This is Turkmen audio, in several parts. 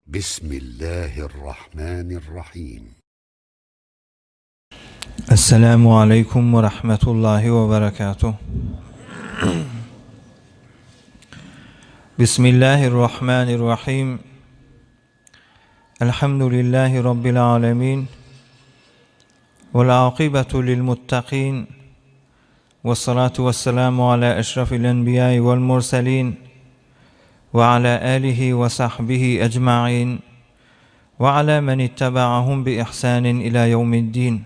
Bismillahirrahmanirrahim. Esselamu aleýkum we rahmetullahi we berekatuh. Bismillahirrahmanirrahim. Elhamdülillahi Rabbil alemin. Vel akibetu lil muttaqin. Ve salatu ve selamu ala eşrafil enbiyai vel murselin. Ve ala alihi ve sahbihi ecma'in. Ve ala men ittaba'ahum bi ihsanin ila yevmiddin.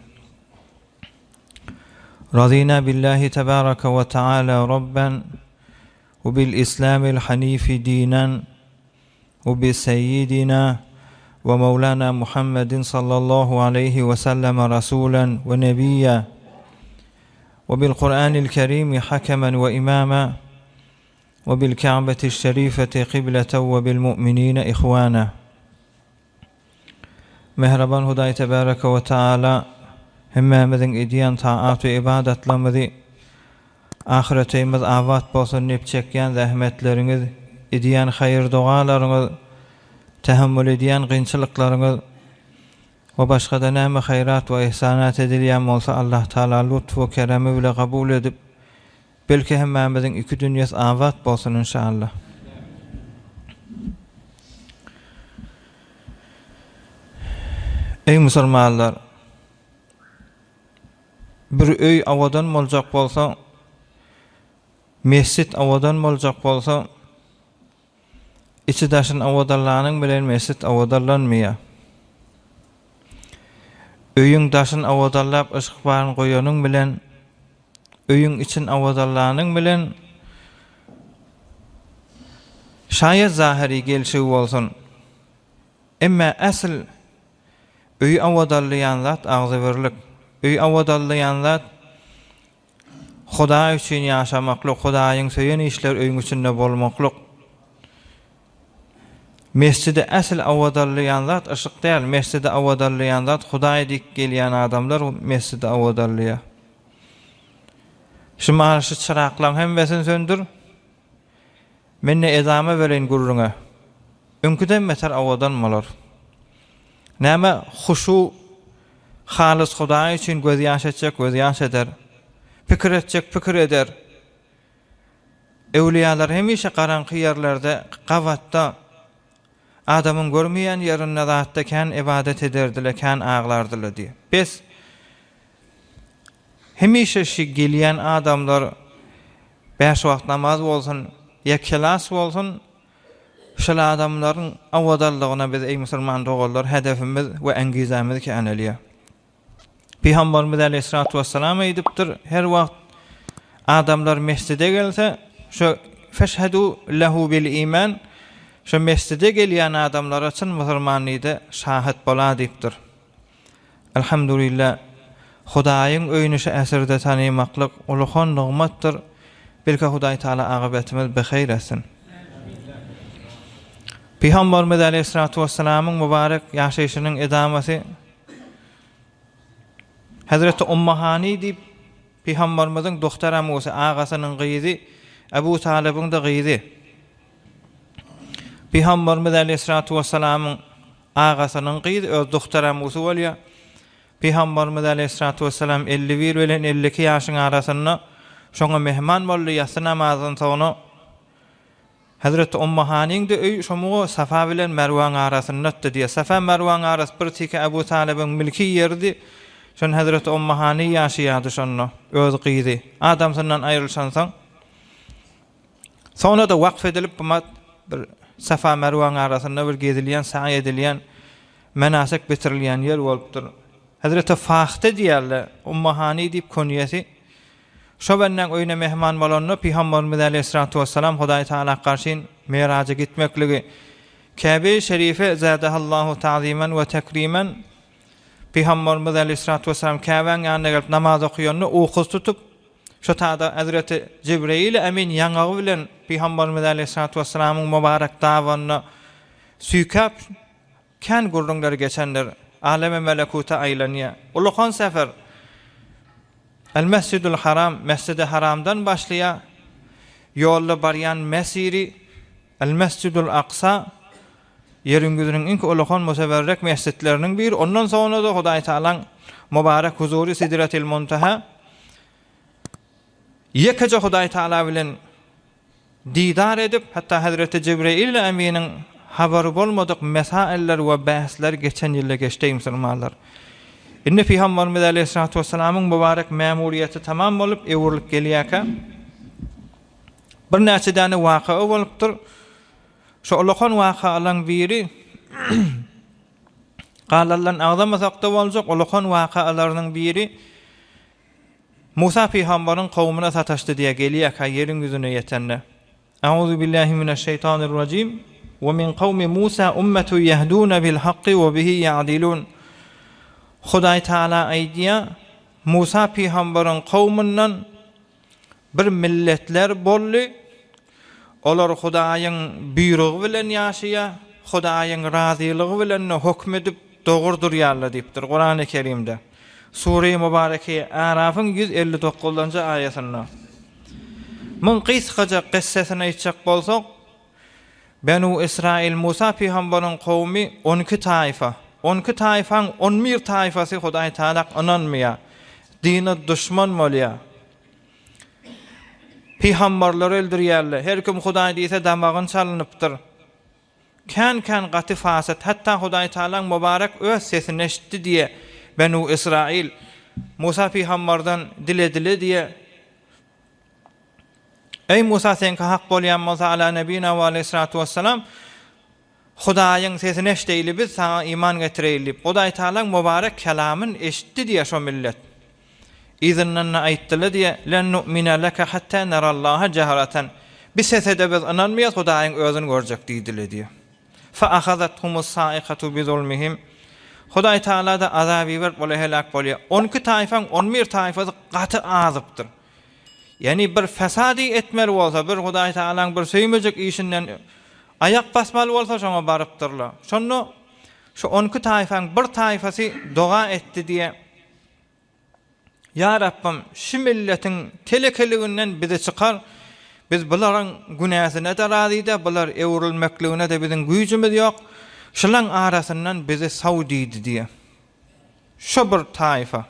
Radina billahi tebaraka ve teala Rabben ve bil İslamil hanifi dinen ve bi seyyidina ve mevlana Muhammedin sallallahu aleyhi ve sellem rasulen ve nebiyya ve bil Kur'anil Kerim hakemen ve imama ve bil Ka'beti şerifeti kıbleten ve bil mu'minine ihwana. Mähriban Hudaý Tebaraka we Taala hemmämiziň edýän taat we ybadatlarymyzy ahyretimiz abat bolsun diýip çekýän zähmetleriňiz, edýän haýyr-dogalaryňyz, tähemmül edýän kynçylyklaryňyz we başga-da näme haýrat we ihsanat edilýän bolsa Allah Taala lutf we keremi bile kabul edip Belki hemmämiziň iki dünýesi abat bolsun inşallah. Eý musulmanlar! Bir öý awadan boljak bolsa, mesjit awadan boljak bolsa, Içi daşyn owadanlanyň bilen mesjit owadanlanmaýar. Öýüň daşyn owadanlap yşyk baryny goýanyň bilen, öýüň için owadanlanyň bilen şaýat zahyry gelşigi bolsun. Emme äsl öýi owadanlaýan zat agzybirlik. Öýi owadanlaýan zat Hudaý üçin ýaşamaklyk, Hudaýyň söýen işleri öýüň içinde bolmaklyk. Mesjidi äsl owadanlaýan zat yşyk däl, mesjidi owadanlaýan zat Hudaý diýip gelýän adamlar mesjidi owadanlaýar. Şu mahaly şu çyraklaň hemmesini söndür. Men-de edama bereýin gürrüňe. Öňküden beter owadan bolar. Näme huşu halys Hudaý üçin gözýaş etjek gözýaş eder. Pikir etjek pikir eder. Öwlüýalar hemişe garaňky ýerlerde gabatda adamyň görmeýän ýerinde zatda kän ybadat ederdiler, kän aglardylar diýip. Bes Hemişe şi gelýän adamlar bäş wagt namaz bolsun ýa kelas bolsun şol adamlaryň owadanlygyna biz eý musulman doganlar hedefimiz we engizämiz känelýär. Pygamberimiz aleýhissalatu wessalam aýdypdyr, her wagt adamlar mesjide gelse şo feşhedü lehu bil iman şo mesjide gelýän adamlara çyn musulman diýdi şahyt bola diýipdir. Elhamdulillah, Hudaýyň öýüni şu äsirde tanymaklyk uluhan nygmatdyr, belki Hudaý Taala agybetimiz bihaýr etsin. Pygamberimiz aleýhissalatu wessalamyň mübarek ýaşaýşynyň edamasy Hezreti Ummu Hani diýip Pygamberimiziň duhtar amusy, agasynyň gyzy, Ebu Talybyň-da gyzy. Pygamberimiz aleýhissalatu wessalamyň Agasynyň gyzy öz duhtaramgusy bolýar. Pygamberimiz aleýhissalatu wessalam 51 bilen 52 ýaşyň arasynda şoňa mehman boldy, ýassy namazdan soňra Hezreti Ummu Hanyň-da öýi şomuga Safa bilen Merwaň arasyndatdy diýýär. Safa Merwaň arasy bir teke Ebu Talybyň mülki ýeridi. Şonda Hezreti Ummu Hany ýaşaýardy şonda, öz gyzy. Adamsyndan aýrylyşansoň. Soňra-da wakf edilip bu mat bir Safa Merwaň arasynda bir gezilýän, saý edilýän, menasik bitirilýän ýer bolupdyr. Hezreti Fahte diýerler, Ummu Hani diýip kunýesi. Şo bendäň öýüne mehman bolanda Pygamberimiz aleýhissalatu wessalam Hudaý Tagala garşyn Miraja gitmekligi Käbe-i Şerife zädehallahu ta'zimen we tekrimen Pygamberimiz aleýhissalatu wessalam Käbäň ýanyna gelip namaz okaýanda ukusy tutup Şu tada Hezreti Jibreýil Emin ýaňagy bilen Pygamberimiz aleýhissalatu wessalamyň mübarek dabanyna süýkäp, kän gürrüňler geçendir. Alemi melekuta aýlanýar. Ulukan sefer El-Mesjidül Haram, Mesjidi Haramdan başlaýar. Ýolda barýan mesiri El-Mesjidül Aksa. Ýeriň ýüzüniň iň ulakan muteberrek mesjitleriniň biri. Ondan soňra-da Hudaý Tagalaň mübarek huzury Sidretil Muntaha ýekeje Hudaý Tagala bilen didar edip, hatda Hezreti Jibreýil Eminiň habary bolmadyk mesailler we bäsler geçen ýylda geçdi musulmanlar. Indi Pygamberimiz Aleýhissalatu wessalamyň mübarek mämuriýeti tamam bolup, öwrülip gelýärkä birnäçe däne waka bolupdyr. Şo ulakan wakalaryň biri galanlaryny agzamasak-da boljak ulakan wakalarynyň biri Musa pygambaryň kowumyna sataşdy diýýär gelýärkä ýeriň ýüzüne ýetende. Auzu billahi mineşşeýtanirrajim. We min kawmi Musa ummetun ýehduna bil hakki we bihi ýa'dilun. Hudaý Taala aýdýar, Musa pygambaryň kowumyndan Bir milletler boldy. Olar Hudaýyň buýrugy bilen ýaşaýar, Hudaýyň razylygy bilen-de höküm edip, dogry durýarlar diýipdir Kurany Kerimde. Sure-i Mübareke Ärafyň 159-njy aýatynda. Muň gysgaja kyssasyny aýtjak bolsak, Benu Israil Musa pygambaryň kowumy on iki taýfa. On iki taýfaň on bir taýfasy Hudaý Tagalak ynanmaýar. Dine duşman bolýar. Pygambarlary öldürýärler. Her kim Hudaý diýse damagyny çalynypdyr. Kän-kän gaty fasyt. Hatda Hudaý Tagalaň mübarek öz sesini eşitdi diýe Benu Israil Musa pygambardan diledile diýe. Eý Musa seňki hak bolýan bolsa ala nebina we aleýhissalatu wessalam Hudaýyň sesini eşdeýli biz saňa iman getireýli diýip Hudaý Tagalaň mübarek kelamyn eşitdi diýýär şo millet. Yzyndan-da aýtdylar diýýär len nu'mina leke hatta nerallaha jahratan Bi sese-de biz ynanmaýas Hudaýyň özüni görjek diýdiler diýýär. Fe ahazethumus saikatu bi zulmihim Hudaý Tagala-da azap iberip olar heläk bolýar. On iki taýfaň on bir taýfasy gaty azypdyr. Ýagny bir fesady etmeli bolsa, bir Hudaý Tagalaň bir söýmejek işinden aýak basmaly bolsa şoňa barypdyrlar. Şonda şu on iki taýfaň bir taýfasy doga etdi diýe, Ýa Rabbym, şu milletiň telekeliginden bizi çykar, biz bularyň günäsine-de razy-da, bular öwrülmekligine-de biziň güýjümiz ýok, şulaň arasyndan bizi saw diýdi diýe. Şo bir taýfa.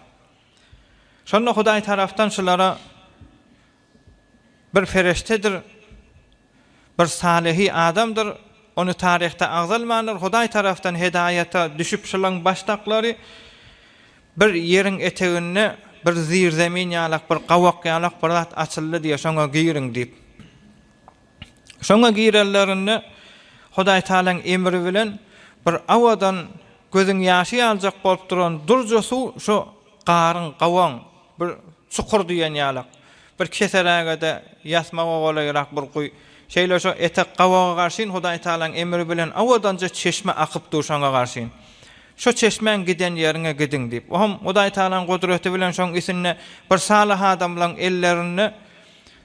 Şonda Hudaý tarapdan şulara bir perişdedir, bir salyhy adamdyr, ony taryhda agzalmandyr, Hudaý tarapdan hedaýata düşüp şulaň başdaklary bir ýeriň eteginde bir zirzemin ýalak, bir gawak ýalak bir zat açyldy diýýär, şoňa giriň diýip. Şoňa girenlerinde Hudaý Tagalaň emri bilen bir awadan gözüň ýaşy ýaljak bolup duran durja suw şo garyň, gawaň bir çukur diýen ýalak, bir keseräge-de ýasmaga golaýrak bir guý. Şeýle şo etek gawaga garşyn Hudaý Tagalaň emri bilen awadanja çeşme akyp dur şoňa garşyn. Şo çeşmäň giden ýeriňe gidiň diýip. Ohm Hudaý Tagalaň gudraty bilen şoň isinde bir salyh adamlaň ellerinde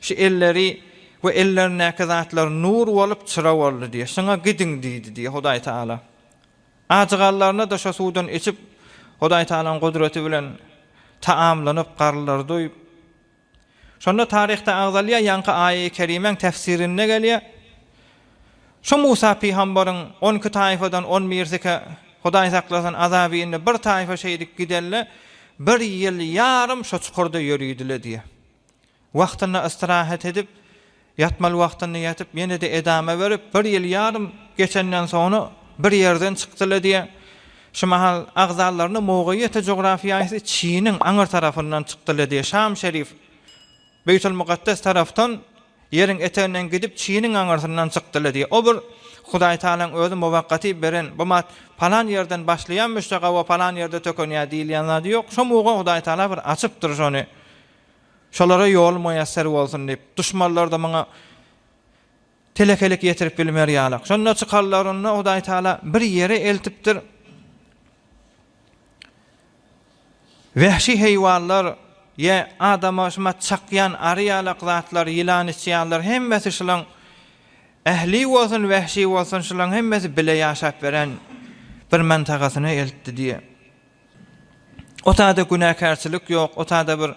Şu elleri we ellerindäki zatlar nur bolup, çyra boldy diýýär. Şuňa gidiň diýdi diýýär Hudaý Tagala. Ajyganlaryna-da şo suwdan içip, Hudaý Tagalaň gudraty bilen taamlanyp, garynlary doýup. Şonda taryhda agzalýar, ýaňky aýaýy kerimäň tefsirinde gelýär. Şo Musa pygambaryň on iki taýfadan on birisi-ke, Hudaý saklasyn, azaby indi bir taýfa şeýdip gidende, bir ýyl ýarym şo çukurda ýörüdile diýýär. Wagtynda istirahat edip, ýatmaly wagtynda ýatyp, ýene-de edama berip, bir ýyl ýarym geçenden soňra bir ýerden çykdylar diýýär. Şu mahal agzalaryna mowgyýeti jugrafiýasy Çiniň aňyr tarapyndan çykdylar diýýär. Şam şerif, Beýtul Mukaddes tarapdan ýeriň eteginden gidip Çiniň aňyrsyndan çykdylar diýýär. O bir Hudaý Tagalaň özi muwakgaty beren bu mat palan ýerden başlaýanmyş-da gawa palan ýerde tökenýär diýilýän zady ýok. Şo muga Hudaý Tagala bir açypdyr şony. Şolara ýol muýasser bolsun diýip, duşmanlar-da muňa telekelik ýetirip bilmer ýalak. Şonda çykanlarynda Hudaý Tagala bir ýere eltipdir. Wehşi heýwanlar, ýa adama şumat çakýan ary ýalak zatlar, ýylan içýanlar hemmesi şulaň ähli bolsun, wehşi bolsun şulaň hemmesi bile ýaşap beren bir mantagasyna eltdi diýýär. O taýda günäkärçilik ýok, o taýda bir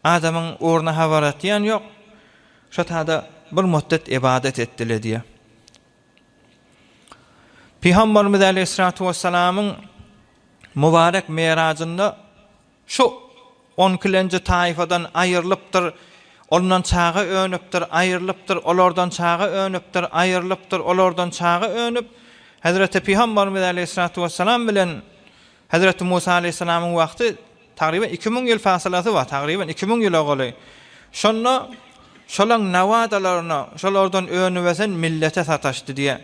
adamyň ugruna habar atýan ýok. Şo taýda bir muddet ybadat etdiler diýýär. Pygamberimiz aleýhissalatu wessalamyň mübarek merajynda şu onkilenji taýfadan aýrylypdyr, ondan çaga önüpdir, aýrylypdyr, olardan çaga önüpdir, aýrylypdyr, olardan çaga önüp, Hezreti Pygamberimiz aleýhissalatu wessalam bilen Hezreti Musa aleýhissalamyň wagty Tagryban 2000 ýyl fasylasy bar, tagryban 2000 ýyla golaý. Şonda şolaň nawadalaryna, şolardan önüp-ösen millete sataşdy diýýär.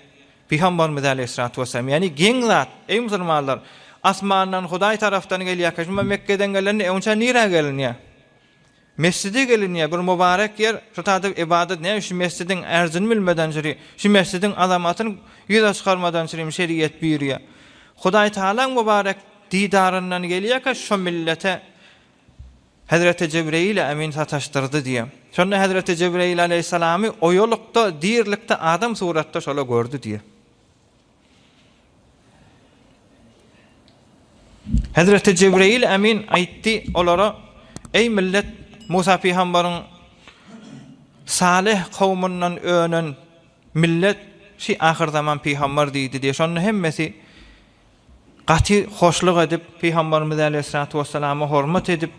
Pygamberimiz aleýhissalatu wessalam. Ýagny geň zat, eý musulmanlar, asmandan Hudaý tarapdan gelýärkä, şuma Mekgeden gelende öňçä nirä gelinýär? Mesjide gelinýär, bir mübarek ýer, şu taýda ybadat näme şu mesjidiň ärzini bilmeden çüri, şu mesjidiň azamatyny ýüze çykarmadan çürim şeriat buýurýar. Hudaý Tagalaň mübarek didaryndan gelýärkä şo millete Hezreti Jebreýil Emin sataşdyrdy diýýär. Şonda Hezreti Jebreýil aleýhissalamy oýalykda, dirilikde adam suratda şola gördi diýýär. Hezreti Jebreýil Emin aýtdy olara, Eý millet, Musa pygambaryň Salyh kowmundan önen millet şi ahyrzaman pygambar diýdi diýe. Şonda hemmesi gaty hoşluk edip, Pygambarymyz aleýhissalatu wesselama hormat edip,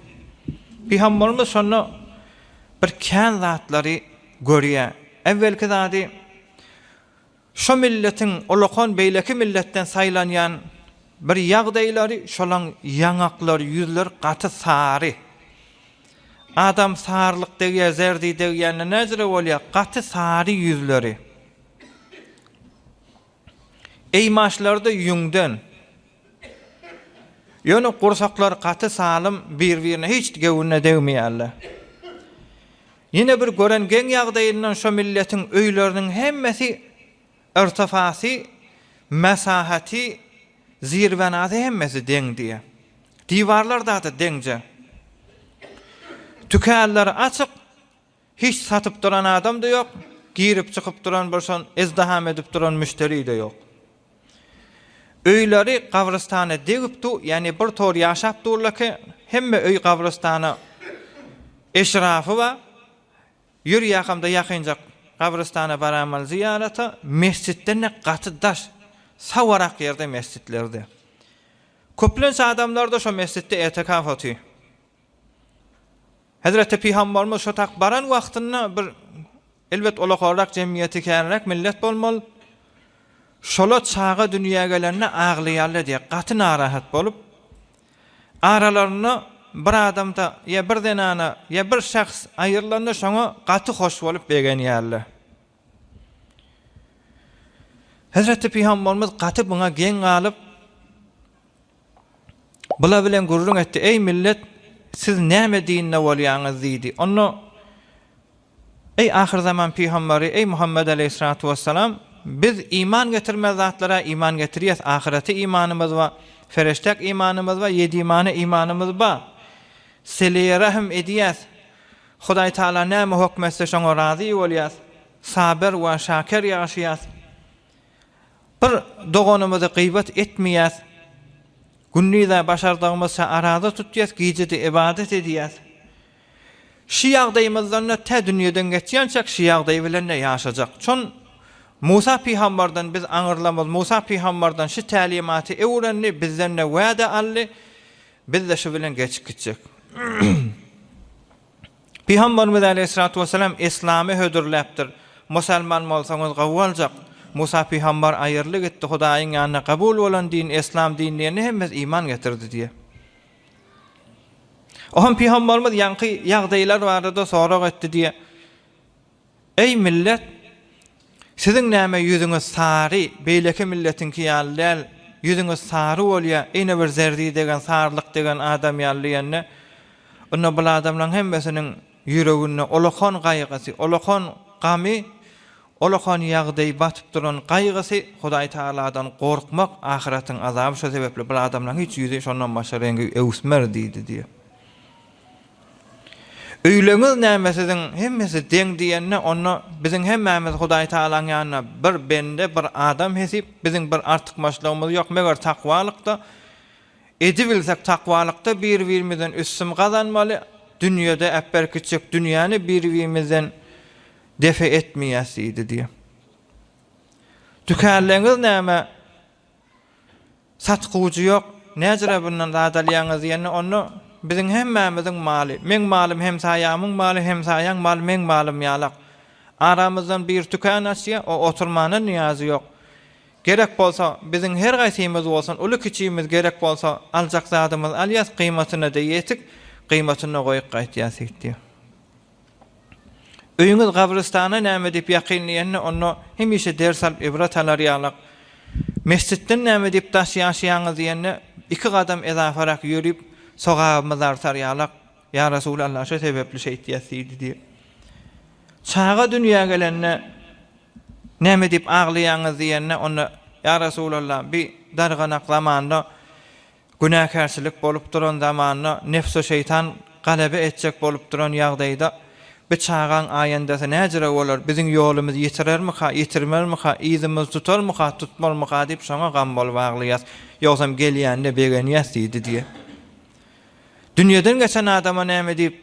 Pygambarymyz şonda bir kän zatlary görýär. Äwwelki zady Şo milletiň ulakan beýleki milletden saýlanýan bir ýagdaýlary şolaň ýaňaklary ýüzleri gaty sary. Adam sarylyk degýär zerdi degýände näjire bolýar gaty sary ýüzleri. Eýmaşlary-da ýüňden. Ýöne gursaklary gaty salym bir-birine hiç gewünine degmeýärler. Ýene bir gören geň ýagdaýyndan şo milletiň öýleriniň hemmesi yrtyfasy, mesahaty, zirbenasy hemmesi deň diýýär. Diwarlar zady deňje. Tükänleri açyk, hiç satyp duran adam-da ýok, girip-çykyp duran bir şon izdiham edip duran müşderi-de ýok. Öýleri gabrystana degip dur, ýagny bir tor ýaşap durlar ki, hemme öý gabrystana eşrafy bar. Ýör ýakamda ýakynjak gabrystana baramaly zyýarata, mesjitden-de gaty daş, sawarak ýerde mesjitlerde. Köplenç adamlar-da şo mesjitde etikaf otyr. Hezreti Pygamberimiz şo tak baran wagtynda bir elbet ulakarrak jemgyýeti känräk millet bolmaly. Şola çaga dünýä gelende aglaýarlar diýýär. Gaty narahat bolup, aralarynda bir adamda ýa bir zenana ýa bir şahs aýrylanda şoňa gaty hoş bolup begenýärler. Hezreti Pygamberimiz gaty buňa geň galyp, Bular bilen gürrüň etdi, Eý, millet, siz näme dinde bolýaňyz? diýdi. Onda, Eý, ahyrzaman pygambary, eý, Muhammet aleýhissalatu wessalam, biz iman getirmez zatlara iman getirýäs, ahyrete imanymyz bar, fereşdäk imanymyz bar, ýedimana imanymyz bar. Seleýe rahym edýäs. Hudaý Tagala näme hökm etse şoňa razy bolýas. Sabyr we şaker ýaşaýas. Bir doganymyzy gybat etmeýäs. Gündiz-ä başardygymyzça araza tutýas, gije-de ybadat edýäs. Şu ýagdaýymyzdan-da tä dünýeden geçýänçäk şu ýagdaý bilen-de ýaşajak. Şon Musa pygamberden biz aňyrlamyz Musa pygamberden şu tälimaty öwrendi, bizden-de wäde aldy, biz-de şu bilen geçip gitjek. Pygamberimiz aleýhissalatu wessalam Yslamy hödürläpdir. Musalman bolsaňyz gowy boljak. Musa pygamber aýyrly gitdi, Hudaýyň ýanynda kabul bolan din Yslam dini diýende hemmesi iman getirdi diýýär. Oňa pygamberimiz ýaňky ýagdaýlar barada sorag etdi diýýär. Eý millet! Siziň näme ýüzüňiz sary, beýleki milletiňki ýaly däl, ýüzüňiz sary bolýar, ine bir zerdi degen, sarylyk degen adam ýaly diýende, onda bul adamlaryň hemmesiniň ýüreginde ulakan gaýgysy, ulakan gamy, ulakan ýagdaýy batyp duran gaýgysy, Hudaý Tagaladan gorkmak, ahyratyň azaby, şo sebäpli bul adamlaryň hiç ýüzi şondan başga reňgi öwüsmer diýdi diýýär. Öýleňiz näme siziň hemmesi deň diýende onda biziň hemmämiz Hudaý Tagalaň ýanynda bir bende bir adam hesip biziň bir artykmaçlygymyz ýok meger takwalykda edibilsek takwalykda bir birimizden üstüm gazanmaly dünýede äpberkitjek dünýäni bir birimizden defe etmeýäs diýdi diýe. Tükänleňiz näme? Satgujy ýok, näjire bundan zat alýaňyz diýende, onda biziň hemmämiziň maly, meň malym hemsaýamyň maly, hemsaýaň maly meň malym ýalak. Aramyzdan bir tükän açýa, o oturmana nyýazy ýok. Gerek bolsa, biziň her gaýsymyz bolsun, uly-kiçimiz gerek bolsa, aljak zadymyzy alýas, gyýmatyna-da ýetik, gyýmatyny-da goýup gaýtýas diýipdir. Öýüňiz gabrystana näme diýip ýakyn diýende, onda hemişe ders alyp ibrat alar ýalak. Mesjitden näme diýip daş ýaşaýaňyz diýende, iki gadam ezafarak ýörüp, sogabymyz artar ýalak. Ýa Resulallah, şo sebäpli şeýtýäs diýdi diýip. Çaga dünýä gelende, näme diýip aglaýaňyz diýende, onda, Ýa Resulallah, bi darganak zamanda Günäkärçilik bolup duran zamanda, nefsu-şeýtan galebe etjek bolup duran ýagdaýda, bi çagaň aýendesi näjire bolar, biziň ýolumyzy ýitirermika, ýitirmermika, yzymyzy tutarmyka, tutmarmyka diýip şoňa gam bolup aglaýas, ýogsam gelýänine begenýäs diýdi diýe. Dünýeden geçen adama näme diýip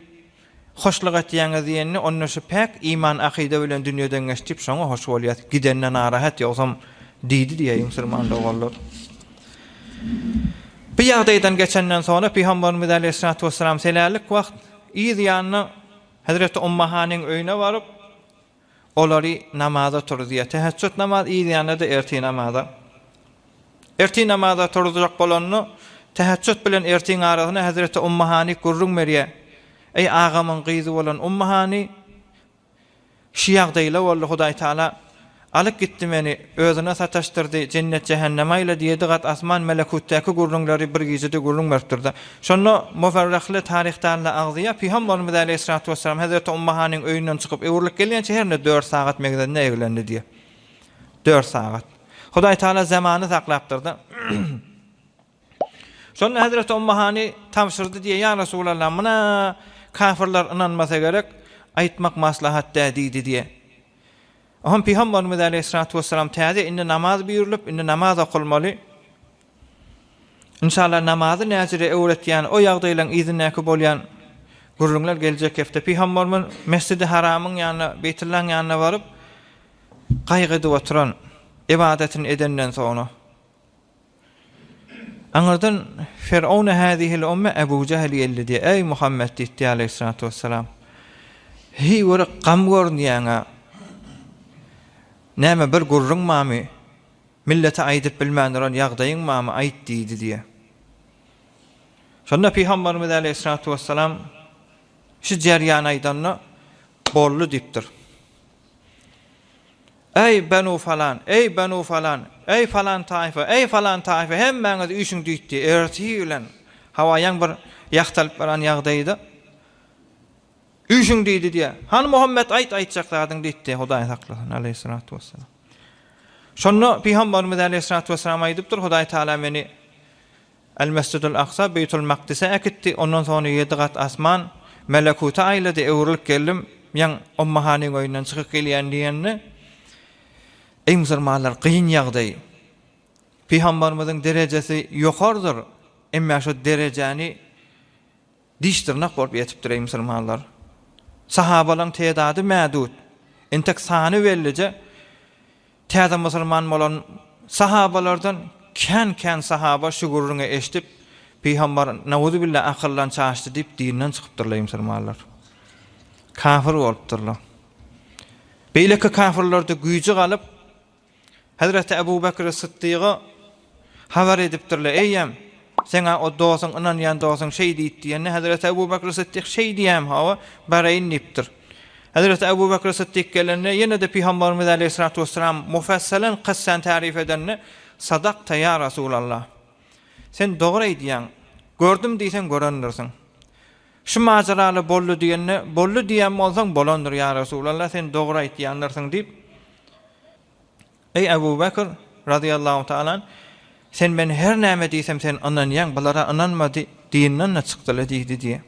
hoşluk etýäňiz diýende, onda şu päk iman-akyda bilen dünýeden geçdi diýip şoňa hoş bolýas, gidende narahat ýogsam diýdi diýýär musulman doganlar. Bu ýagdaýdan geçenden soňra Pygamberimiz aleýhissalatu wessalam selälik wagt yz ýanyna Hezreti Ummahanyň öýüne baryp, Olary namaza turuzýar. Tehejjüt namaz yz ýanyna-da ertir namaza. Ertir namaza turuzjak bolanda, tehejjüt bilen ertiň arasyna hezreti Ummu Hany gürrüň berýär. Eý, agamyň gyzy bolan Ummu Hany, şu ýagdaýla boldy, Hudaý Taala alyp gitdi meni, özüne sataşdyrdy, jennet-jähennem aýlady, ýedi gat asman, melekutdaky gürrüňleri bir gijede gürrüň berip durdy. Şonda Muferrehli taryhdanla agzýar, Pygamberimiz aleýhissalatu wessalam hezreti Ummu Hanyň öýünden çykyp öwrülip gelýänçä herne dört sagat megzedinde eglendi diýýär. Dört sagat. Hudaý Taala zamany saklapdyr-da. Şonda hezreti Ummu Hany tabşyrdy diýýär, Ýa Resulallah, muna kafirler ynanmasa gerek, aýtmak maslahat däl diýdi diýýär. Oňa Pygamberimiz aleýhissalatu wessalam täze indi namaz buýrulyp, indi namaz okalmaly. Inşallah namazy näjire öwretýän o ýagdaýlaň yzyndaky bolýan gürrüňler geljek hepde. Pygamberimiz Mesjidi Haramyň ýanyna, Beýtullaň ýanyna baryp gaýgy edip oturan ybadatyny edenden soňra aňyrdan Ferowne hazihil umme Ebu Jehil geldi diýýär. Eý Muhammet diýdi aleýhissalatu wessalam. Heý bir gam görünýäň-ä. Näme bir gürrüň barmy? Millete aýdyp bilmän duran ýagdaýyň barmy, aýt diýdi diýýär. Şonda Pygamberimiz aleýhissalatu wessalam şu jerýany aýdanda, Boldy diýipdir. Eý, benu falan, eý, benu falan, eý, falan taýfa, eý, falan taýfa, hemmäňiz üýşüň diýipdi. Ertir bilen hawa ýaň bir ýagtalyp baran ýagdaýda Üýşüň diýdi diýýär. Hany Muhammet aýt aýtjak zadyňy diýipdi, Hudaý saklasyn, aleýhissalatu wessalam. Şonda Pygamberimiz aleýhissalatu wessalam aýdypdyr, Hudaý Taala meni El-Mesjidul Aksa, Beýtul Makdise äkitdi, ondan soňra ýedi gat asman, Melekuta aýlady, öwrülip geldim, ýaň Ummahanyň öýünden çykyp gelýän diýende, Eý musulmanlar, kyn ýagdaý. Pygamberimiziň derejesi ýokardyr, emma şo derejäni Diş-dyrnak bolup ýetipdir eý musulmanlar. Sahabalaň tedady mädut. Entek sany bellije täze musulman bolan sahabalardan kän-kän sahaba şu gürrüňi eşdip, Pygambar nauzubilla akyldan çaşdy diýip dinden çykypdyrlar eý musulmanlar. Kafir bolupdyrlar. Beýleki kafirlerde güýji galyp, Hezreti Ebu Bekri Sytdyga habar edipdirler, Eýýäm, seň-ä o dosuň, ynanýan dosuň şeý diýip diýende, Hezreti Ebu Bekri Sytdyk şeý diýýämi, hawa, baraýyn diýipdir. Hezreti Ebu Bekri Sytdyk gelende, ýene-de Pygamberimiz aleýhissalatu wessalam mufesselen kyssany taryf edende, Sadakta ýa Resulallah. Sen dogry aýdýaň. Gördüm diýseň görendirsiň. Şu majaraly boldy diýende, boldy diýen bolsaň bolandyr ýa Resulallah, sen dogry aýtýandyrsyň diýip, Eý Ebu Bekr, razyýallahu taala anh, sen men her näme diýsem sen ynanýaň, bulara ynanma diý, dinden-de çykdyla diýdi diýýär.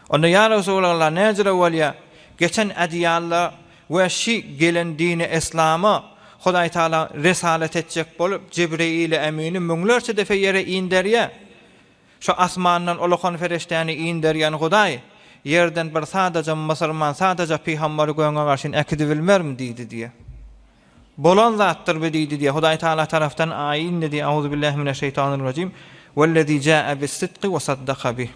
Onda ýa Resulallah näjüre bolýar, geçen ädiýalla we şi gelen dini eslama Hudaý Taala resalet etjek bolup Jebreýili Emini müňlerçe defe ýere inderýär. Şu asmandan ulakan perişdäni inderýän Hudaý, ýerden bir sadaja musulman, sadaja pygambary göňe garşyn äkidibilmermi diýdi diýýär. Bolan zatdyr bu diýdi diýýär. Hudaý Tagala tarapdan aýy indi diýýär. Auzubillahi mineşşeýtanirrajim. Wellezî jâe bis-sidki we saddaka bih.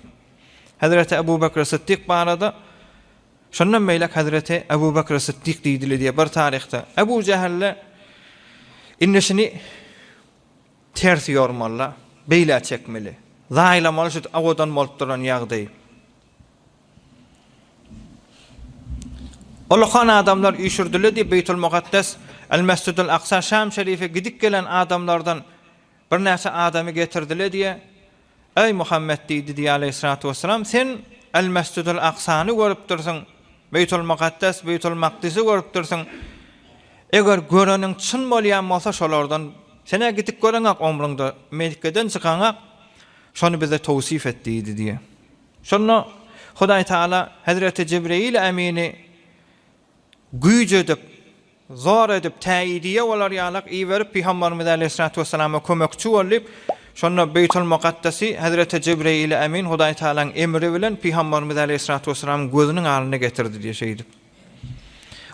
Hezreti Ebu Bekr Sytdyk barada şondan beýläk Hezreti Ebu Bekr Sytdyk diýdili diýýär bir taryhda. Ebu Jähelle indi şuny ters ýormaly, beýlä çekmeli. Zaýlamaly şu owadan bolup duran ýagdaýy. Ulakan adamlar üýşürdile diýip Beýtul Mukaddes, El-Mesjidul Aksa, Şam şerife gidip gelen adamlardan birnäçe adamy getirdile diýe. Eý Muhammet diýdi diýe aleýhissalatu wessalam, sen El-Mesjidul Aksany görüpdirsiň, Beýtul Mukaddes, Beýtul Makdisi görüpdirsiň. Eger göreniň çyn bolýan bolsa şolardan sen-ä gidip göreňok omrüňde, Mekgeden çykaňak, şony bize towsif et diýdi diýe. Şonda Hudaý Tagala hezreti Jibreýil Emini güýç edip, zor edip, täýidiýe bolar ýalak iberip, Pygamberimiz äleyhissalatu wessalama kömekçi bol diýip, şonda Beýtul Mukaddesi hezreti Jibreýil Emin Hudaý Tagalaň emri bilen Pygamberimiz äleyhissalatu wessalamyň gözüniň alnyna getirdi diýýär şeýdip.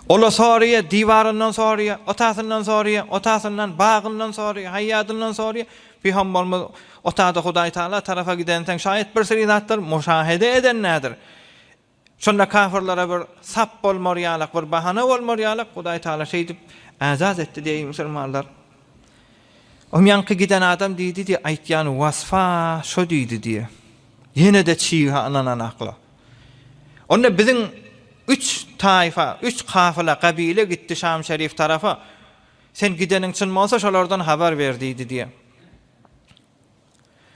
Ola soraýar, diwaryndan soraýar, otasyndan soraýar, otasyndan, bagyndan soraýar, haýýadyndan soraýar. Pygamberimiz otada Hudaý Tagala tarapa gidensoň şaýat bir seri zatlar muşahede eden nädir. Şonda kafirlere bir sap bolmar ýalak, bir bahana bolmar ýalak Hudaý Tagala şeýdip äjaz etdi diýeý musulmanlar. Om ýaňky giden adam diýdi diýe aýtýan wasfa şo diýdi diýe. Ýene-de çyga ynananakla. Onda biziň üç taýfa, üç kafyla, gabile gitdi Şam şerif tarapa. Sen gideniň çyn bolsa şolardan habar ber diýdi diýe.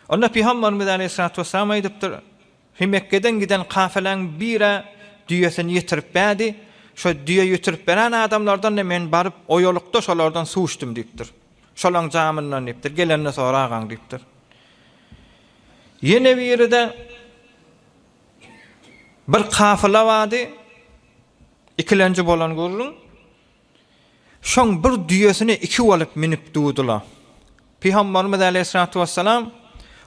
Onda Pygamberimiz aleýhissalatu wessalam aýdypdyr, He Mekgeden giden kafylaň bir-ä düýesini ýitirip bärdi, şo düýe ýitirip beren adamlardan-da men baryp oýalykda şolardan suw içdim diýipdir. Şolaň jamyndan diýipdir, gelende soragaň diýipdir. Ýene biri-de bir kafyla bardy, ikilenji bolan gürrüň. Şoň bir düýesine iki bolup münüp durdylar. Pygamberimiz aleýhissalatu wessalam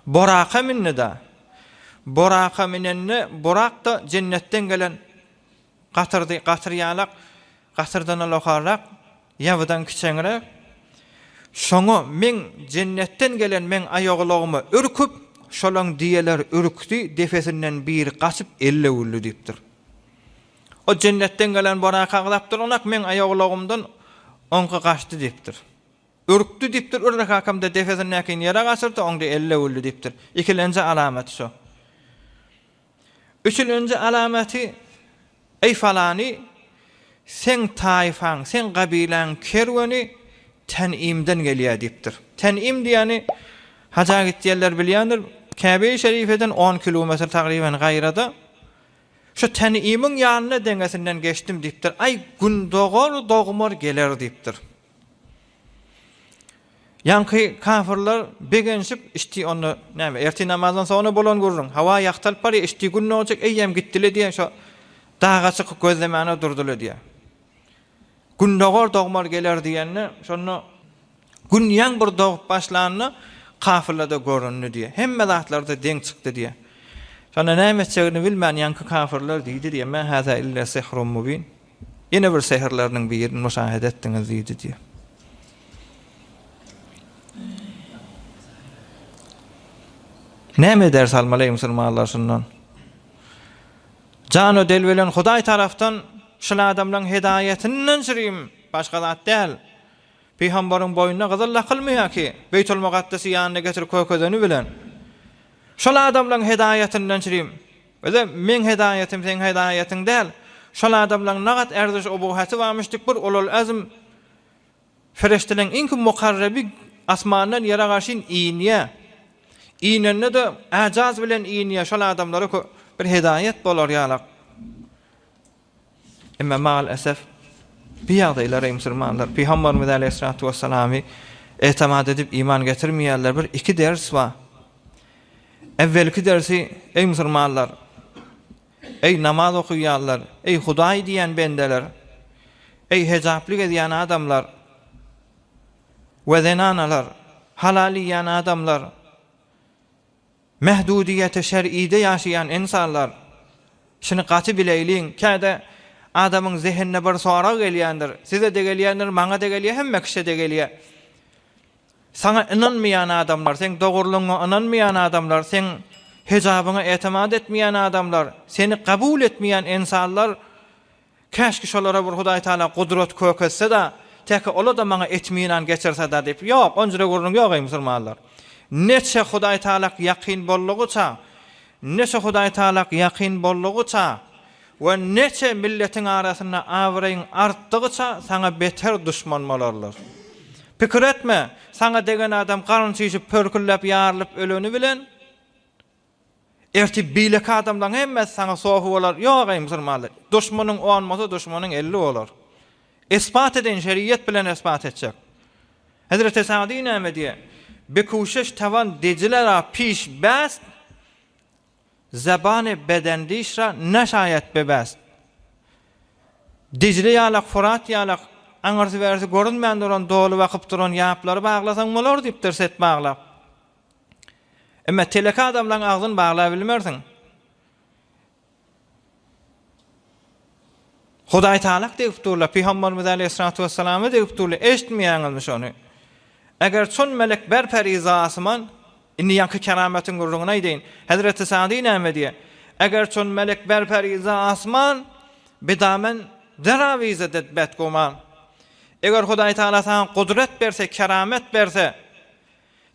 Boraka mündi-de. Boraka münende, Borak-da jennetden gelen gatyrdy, gatyr ýalak, gatyrdan ulakarrak, ýabydan kiçeňräk. Şoňa meň jennetden gelen meň aýagulagyma ürküp, şolaň düýeleri ürkdi, depesinden biri gaçyp elle güldi diýipdir. O jennetden gelen Boraka agzap duranok, meň aýagulagymdan oňky gaçdy diýipdir. Ürkdi diýipdir, ürre kakamda depesindäkini ýere gaçyrdy, oňda elle güldi diýipdir. Ikilenji alamaty şo. Üçülenji alamaty, Eý falany, seň taýfaň, seň gabylaň kerweni Ten'imden gelýär diýipdir. Ten'im diýýäni haja gitýänler bilýändir, Käbe-i Şerifeden on kilometr tagryban gaýrada. Şu Ten'imiň ýanyna deňesinden geçdim diýipdir. Aý, gün dogar dogmar geler diýipdir. Ýaňky kafyrlar begenişip, içdi onda näme, ertir namazdan soňra bolan gürrüň. Hawa ýagtalyp barýar, içdi gün dogjak, eýýäm gitdile diýen şo daga çykyp gözlemäne durdyla diýýär. Gün dogar dogmar geler diýende, şonda gün ýaň bir dogup başlanda kafyrlarda göründi diýýär. Hemme zatlarda deň çykdy diýýär. Şonda näme etjegini bilmän ýaňky kafyrlar diýdi diýýär, Mä haza illa sihrun mubin. Ýene bir sehrleriniň birini muşahede etdiňiz diýdi diýýär. Näme ders almaly eý musulmanlar şundan? Janu del bilen Hudaý tarapdan şul adamlaň hedaýetinden şirim başga zat däl. Pygambaryň boýnuna gyzyl dakylmaýar ki, Beýtul Mukaddesi ýanyna getirip kökezeni bilen. Şol adamlaň hedaýetinden şirim. Özem meň hedaýetim seň hedaýetiň däl. Şol adamlaň nagat ärziş obuhäti barmyş dik bir ulul azm fereşteleň iňki mukarrebi asmandan ýere garşyn inýä. Inende-de äjaz bilen inýä şol adamlara bir hedaýet bolar ýalak. Emma maal esef bu ýagdaýlara musulmanlar Pygamberimiz aleýhissalatu wessalamy etimat edip iman getirmeýärler. Bir iki ders bar. Evvelki dersi eý musulmanlar, eý namaz okaýanlar, eý Hudaý diýen bendeler, eý hejaply gezýän adamlar we zenanalar, halal iýýän adamlar, Mehdudiýeti şer'ide ýaşaýan ynsanlar, şuny gaty bileýliň, käde Adamyň zehinine bir sorag gelýändir. Size-de gelýändir, maňa-da gelýär, hemme kişä-de gelýär. Saňa ynanmaýan adamlar, seň dogrulygyňa ynanmaýan adamlar, seň hejabyňa etimat etmeýän adamlar, seni kabul etmeýän ynsanlar, käşki şolara bir Hudaý Taala gudrat köketse-de, täki ola-da maňa etminan geçirse-de diýip. Ýok, onjüre gürrüň ýok eý musulmanlar. Neçe Hudaý Taalak ýakyn boldugyça, neçe Hudaý Taalak ýakyn boldugyça, We neçe milletiň arasynda abraýyň artdygyça saňa beter duşman bolarlar. Pikir etme, saňa degen adam garyn çişip pörkülläp ýarylyp öleni bilen, ertir beýleki adamlaryň hemmesi saňa sofy bolar, ýok eý musulmanlar, duşmanyň on bolsa duşmanyň 50 bolar. Isbat edeýin şeriýet bilen isbat etjek. Hezreti Sa'dy näme diýýär? Bikuşeş tavan dejilera piş bäst, Zebany bedendiş ra neşaýat bebäst. Dijle ýalak, Fyrat ýalak, aňyrsy-bärisi görünmän duran, doly bakyp duran ýaplary baglasaň bolar diýipdir set baglap. Emma teleke adamlaň agzyny baglabilmersiň. Hudaý Tagalak degip durlar, Pygamberimiz aleýhissalatu wessalama degip durlar, eşitmeýäňizmi şony? Eger çon melek ber periza asman, indi ýaňky kerametiň gürrüňini aýdaýyn, Hezreti Sadi näme diýýär? Eger çon melek ber periza asman, bidamen derawizedet betguman. Eger Hudaý Tagala saňa gudrat berse, keramet berse,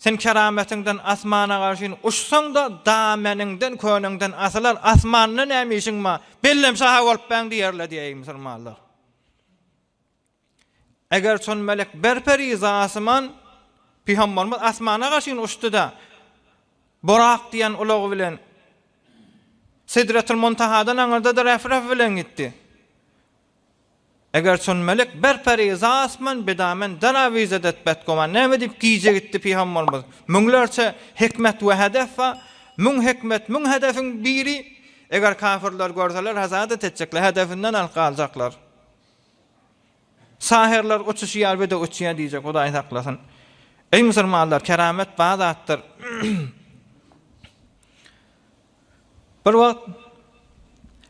Sen kerametiňden asmana garşyn uçsaň-da, dameniňden, köneňden asylar, asmanda näme işiň bar, bellem şaha bolup bäň diýerler diýeý musulmanlar. Eger çon melek ber periza asman, pygamberimiz asmana garşyn uçdy-da, Borak diýen ulagy bilen Sidretul Muntahadan aňyrda-da Refref bilen gitdi. Eger çün melek ber periza asman bidamen derawizedet betgoman näme diýip gije gitdi pygamberimiz? Müňlerçe hikmet we hedef bar. Müň hikmet, müň hedefiň biri, eger kafirler görseler hasadat etjekler, hedefinden alyp galjaklar. Saherler uçuşy ýaly bir-de uçýar diýjek, Hudaý saklasyn. Eý musulmanlar, keramet bar zatdyr. Bir wagt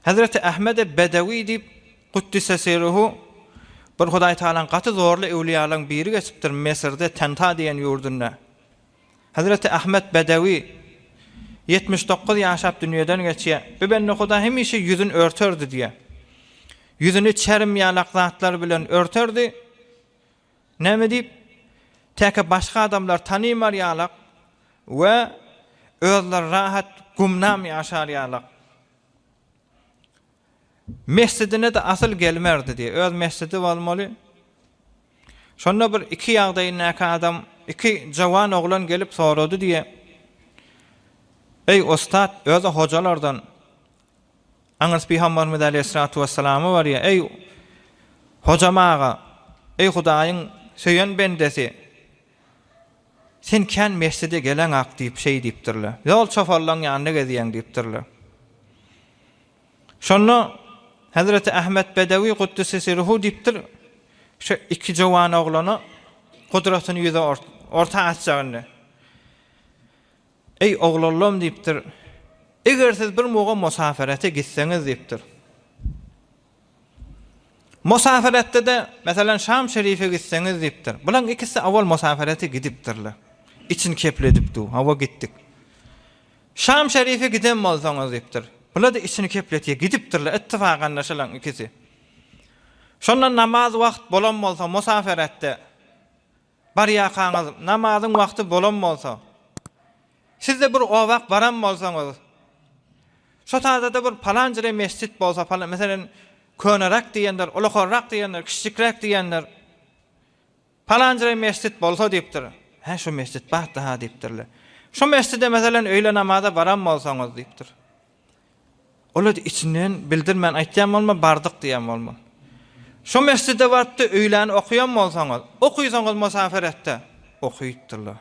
Hezreti Ahmedi Bedewi diýip, Kuddise Siruhu, bir Hudaý Tagalaň gaty zorly öwlüýalaryň biri geçipdir Mesirde Tenta diýen ýurdunda. Hezreti Ahmet Bedewi 79 ýaşap dünýeden geçýär. Bu bende Huda hemişe ýüzüni örterdi diýýär. Ýüzüni çerim ýalak zatlar bilen örterdi. Näme diýip? Täke başga adamlar tanymar ýalak we özleri rahat gumnam ýaşar ýalak. Mesjidine-de asyl gelmerdi diýýär. Öz mesjidi bolmaly. Şonda bir iki ýagdaýyndaky adam, iki jawan oglan gelip sorady diýýär. Eý, ussat, özi hojalardan. Aňyrsy Pygamberimiz aleýhissalatu wessalama barýar, Eý, Hojam aga, eý Hudaýyň söýen bendesi, sen kän mesjide geleňak diýip şeý diýipdirler. Ýol çopanlaryň ýanynda gezýäň diýipdirler. Şonda Hezreti Ahmet Bedewi Kuddise Siruhu diýipdir, şu iki jowan oglana gudratyny ýüze orta açjak indi. Eý, oglanlam diýipdir, eger siz bir muga musaferete gitseňiz diýipdir. Musaferetde-de, meselem, Şam şerife gitseňiz diýipdir. Bularyň ikisi awal musaferete gidipdirler. Içini kepledip dur, hawa gitdik. Şam şerife giden bolsaňyz diýipdir. Bular-da içini kepletýär, gidipdirler, ittifakan-da şolaryň ikisi. Şonda namaz wagt bolan bolsa musaferetde, Barýarkaňyz namazyň wagty bolan bolsa, siz-de bir obak baran bolsaňyz, şo taýda-da bir palanjyra mesjit bolsa, palan, meselem, köneräk diýendir, ulukarrak diýendir, kiçijikräk diýendir, palanjyra mesjit bolsa diýipdir. Hä, şo mesjit bardy-ha diýipdirler. Şo mesjide, meselem, öýle namaza baran bolsaňyz diýipdir. Olar içinden bildirmän aýtýan bolma, bardyk diýen bolma. Şo mesjide barypdy öýläni okaýan bolsaňyz, okysaňyz musaferetde, okypdyrlar.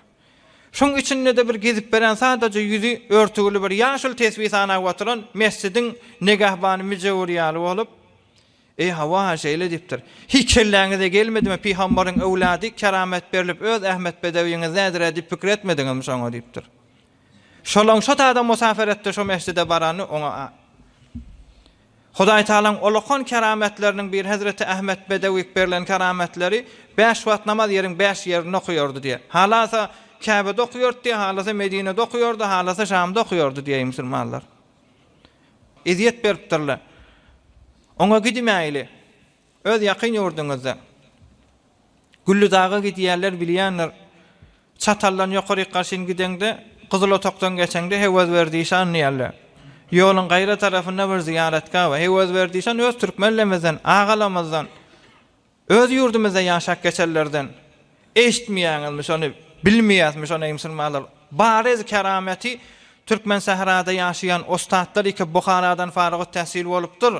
Şoň içinde-de bir gezip beren sadaja ýüzi örtügli bir ýaşuly tesbi sanap oturan mesjidiň negahbany müjewür ýaly bolup, Eý, hawa-ha, şeýle diýipdir. Hiç kelläňize gelmedimi, pygambaryň öwlady keramet berlip öz Ahmet Bedewiňiz nädir-ä diýip pikir etmediňizmi şoňa diýipdir. Şolaň şo taýda musaferetde şo mesjide barany oňa. Hudaý Tagalaň ulakan kerametleriniň biri Hezreti Ahmet Bedewik berlen kerametleri bäş wagt namaz ýeriň bäş ýerinde okaýardy diýýär. Halasa Käbede okaýardy diýýär, halasa Medinede okaýardy, halasa Şamda okaýardy diýýär musulmanlar. Ezýet beripdirler. Oňa gidimäýli. Öz ýakyn ýurduňyzda. Gülli daga gidýänler bilýändir. Çataldan ýokaryk garşyn gideňde, Gyzyl otagdan geçeňde Hewezberdi işan diýerler. Ýoluň gaýra tarapynda bir zyýaratgah bar. Hewezberdi işan öz türkmenlemizden, agalamyzdan, öz ýurdumyzda ýaşap geçenlerden. Eşitmeýäňizmi şony, bilmeýäsmi şony eý musulmanlar? Bariz kerameti Türkmen sährada ýaşaýan ussatlar iki Buharadan farygut tähsil bolupdyr.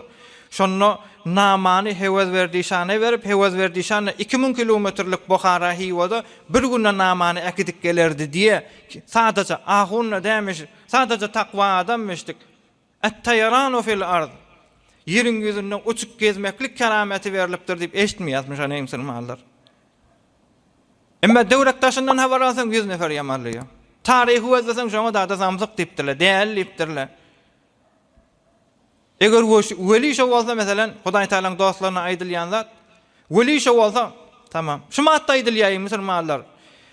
Şonda namany Hewezberdi şana berip, Hewezberdi şan-da 2000 kilometrlik Buhara Hiwada bir günde namany äkidip gelerdi diýe, sadaja ahun-da dämiş, sadaja takwa adammişdik. Et-taýaranu fil ard, Ýeriň ýüzünde uçup gezmeklik kerameti berlipdir diýip eşitmeýäsmi şony eý musulmanlar? Emma döwrek daşyndan habar alsaň 100 nefer ýamarlaýar. Taryhy gözleseň şoňa dada samsyk diýipdirler, däli diýipdirler. Eger weli şo bolsa meselem Hudaý Tagalaň dostlaryna aýdylýan zat, weli şo bolsa tamam. Şu madda aýdylýar eý musulmanlar.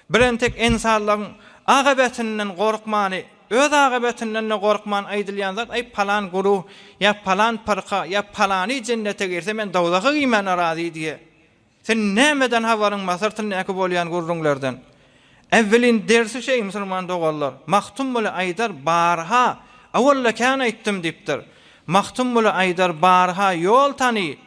Birentek ensanlaryň agybetinden gorkmany, öz agybetinden-de gorkman aýdylýan zat, aý palan guruh ýa palan pyrka ýa palany jennete girse men dowzaha girmäne razy diýe. Sen nämeden habaryň bar syrtyndaky bolýan gürrüňlerden? Äwwelin dersi şeý musulman doganlar, Magtymguly aýdar barha, awalla kän aýtdym diýipdir. Magtymguly aýdar barha ýol tany,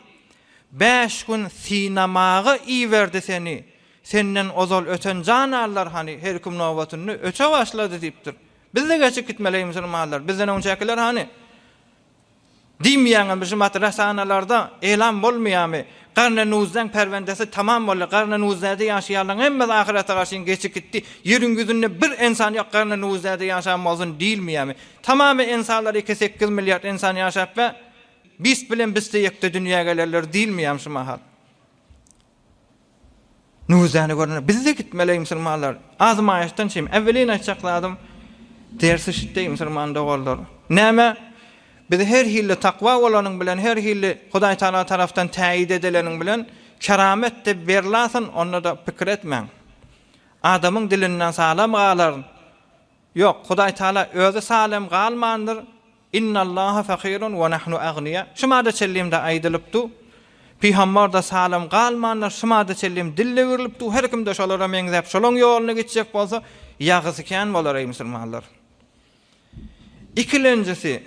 Bäş gün synamaga iberdi seni, Senden ozal öten janarlar hany, her kim nobatynda öte başlady diýipdir. Biz-de geçip gitmeli eý musulmanlar, bizden öňçäkiler hany? Diýmeýäňizmi şu madrasanalarda elam bolmaýarmy? Garne Nuzäň perwendesi tamam boldy. Garne Nuzäde ýaşaýanlaryň hemmesi ahyrete garşyn geçip gitdi. Ýeriň ýüzünde bir ensan ýok Garne Nuzäde ýaşan bolsun diýilmeýärmi? Tamamy ensanlar iki sekiz milliard ensan ýaşap we bist bilen biste ýekde dünýä gelerler diýilmeýärmi şu mahal? Nuzäni görende biz-de gitmeli eý musulmanlar. Azmaýyşdan çym. Äwwelin aýtjak zadym dersi şitde eý musulman doganlar. Näme? Biz her hilli takwa bolanyň bilen, her hilli Hudaý Tagala tarapdan täýit edileniň bilen keramet-de berlasyn, onda-da pikir etmäň. Adamyň dilinden salam galaryn. Ýok, Hudaý Tagala özi salem galmandyr, Innallaha fakirun we nahnu agniýa. Şu mada çenlim-de aýdylypdy. Pygambar-da salem galmandyr, şu mada çenlim dil degrilipdi. Her kim-de şolara meňzäp, şolaň ýoluna gitjek bolsa, ýagysy kän bolar eý musulmanlar. Ikilenjisi,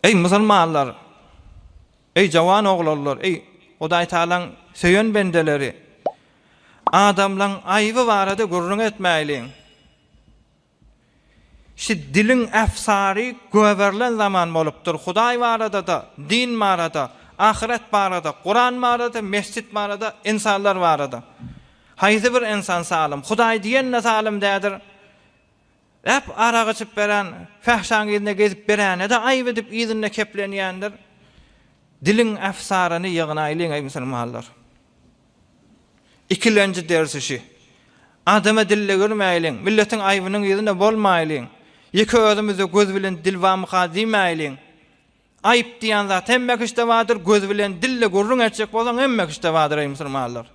eý musulmanlar, eý jawan oglanlar, eý Hudaý Tagalaň söýen bendeleri, adamlaň aýby barada gürrüň etmäýliň. Şi diliň äfsary göberilen zaman bolupdyr. Hudaý barada-da, din barada, ahyret barada, Kuran barada, mesjit barada, ynsanlar barada. Haýsy bir ynsan salym? Hudaý diýen-de salym dädir. Äp arak içip beren, fähşaň yzynda gezip beräne-de aýyp edip yzynda keplenýändir. Diliň äfsaryny ýygnaýlyň eý musulmanlar. Ikilenji dersi şi. Adama dille girmäýliň, milletiň aýbynyň yzynda bolmaýlyň. Ýeke özümizde göz bilen dil barmyka diýmäýliň. Aýyp diýen zat hemme kişide bardyr, göz bilen dille gürrüň etjek bolsaň hemme kişide bardyr eý musulmanlar.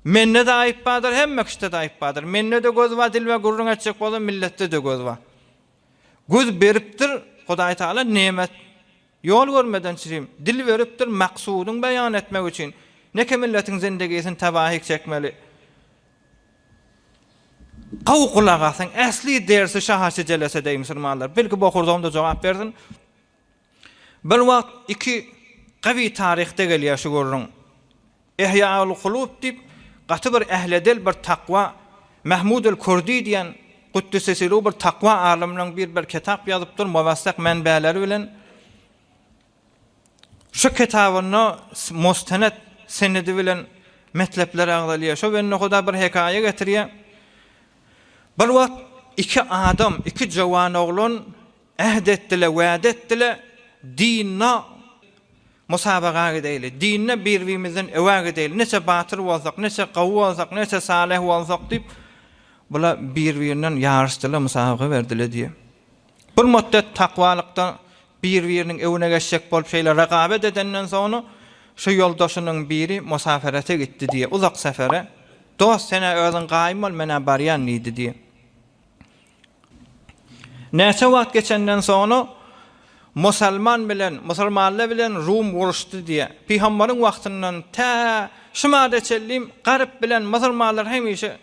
Mende-de aýyp bardyr, hemme kişide-de aýyp bardyr. Mende-de göz bar, dil bar, gürrüň etjek bolsaň milletde-de göz bar. Göz beripdir Hudaý Tagala nemet Ýol görmeden çirim, dil beripdir maksudyň beýan etmek üçin. Neke milletiň zindigisini tabahyk çekmeli. Gowy gulak asyň, äsli dersi şahaçy jelesedeý musulmanlar. Belki bokurdagyňda jogap bersin. Bir wagt iki gawy taryhda gelýär şu gürrüň. Ihýaul Kulub diýip, gaty bir ähledel bir takwa Mahmudul Kurdi diýen Kuddisesiru bir takwa alymynyň bir bir kitap ýazypdyr muwassak menbäleri bilen. Şu kitabynda mustenet senedi bilen metlepler agzalýar. Şo bende Huda bir hekaýa getirýär. Bir wagt iki adam, iki jowan oglan ähd etdiler, wada etdiler, dinde Musabaga gideýli, dinde bir-birimizden öwä gideýli, neçe batyr bolsak, neçe gowy bolsak, neçe salyh bolsak diýip, bular bir-birinden ýaryşdylar, musabaga berdiler diýýär. Bir muddet takwalykda. Bir-biriniň öwüne geçjek bolup şeýle ragabet edenden soňra şu ýoldaşynyň biri musaferete gitdi diýýär, uzak sefere. Dost, sen-ä özüň gaýym bol, men-ä barýan diýdi diýýär. Näçe wagt geçenden soňra musalman bilen, musulmanlar bilen Rum uruşdy diýýär. Pygambaryň wagtyndan tä şu mada çenli garyp bilen musulmanlar hemişe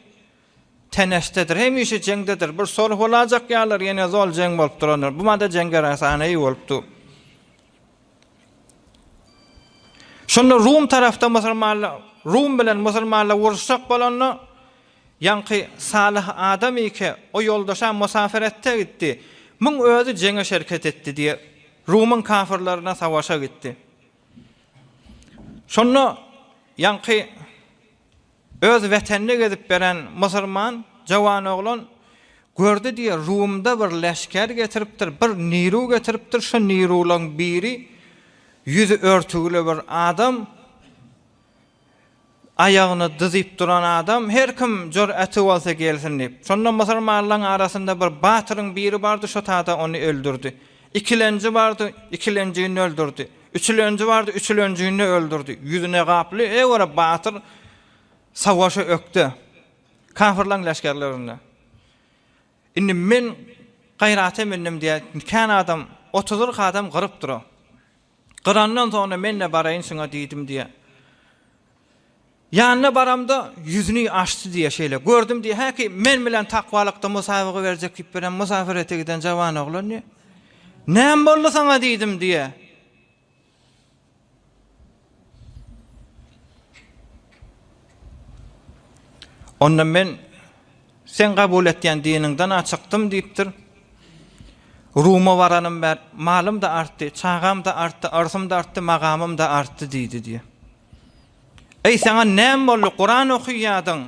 Teneşdedir, hemişe jeňdedir. Bir solh bolajak ýalar, ýene zol jeň bolup durandyr. Bu mada jeň gerasanaýy bolup dur. Şonda Rum tarapda musulmanlar, Rum bilen musulmanlar uruşjak bolanda, ýaňky salyh adam ike, o ýoldaşa musaferetde gitdi. Muň özi jeňe şerket etdi diýe, Rumyň kafyrlaryna savaşa gitdi. Şonda ýaňky Öz wetenine gezip beren musulman jawan oglan gördi diýe Rumda bir leşger getiripdir, bir niru getiripdir, şo nirulaň biri ýüzi örtügli bir adam, aýagyny dyzyp duran adam, her kim jür'eti bolsa gelsin diýip. Şonda musulmanlaň arasynda bir batyryň biri bardy, şo tada ony öldürdi. Ikilenji bardy, ikilenjini öldürdi. Üçülenji bardy, üçülenjini öldürdi. Ýüzi negaply, eý-ora batyr, savaşa ökde. Kafyrlaň leşgerlerinde. Indi men gaýrata mindim diýýär. Kän adam, otuzyrk adam gyryp dur. Gyrandan soňra men-de baraýyn şuňa diýdim diýýär. Ýanyna baramda ýüzüni açdy diýýär şeýle. Gördüm diýýär, häki men bilen takwalykda musabaga berjek diýip beren musafirete giden jawan oglan diýýär. Näme boldy saňa diýdim diýýär. Onda men sen kabul etýän diniňden-ä çykdym diýipdir. Ruma baranym bär, malym-da artdy, çagam-da artdy, yrsym-da artdy, magamym-da artdy diýdi diýýär. Eý, saňa näme boldy, Kuran okyýadyň?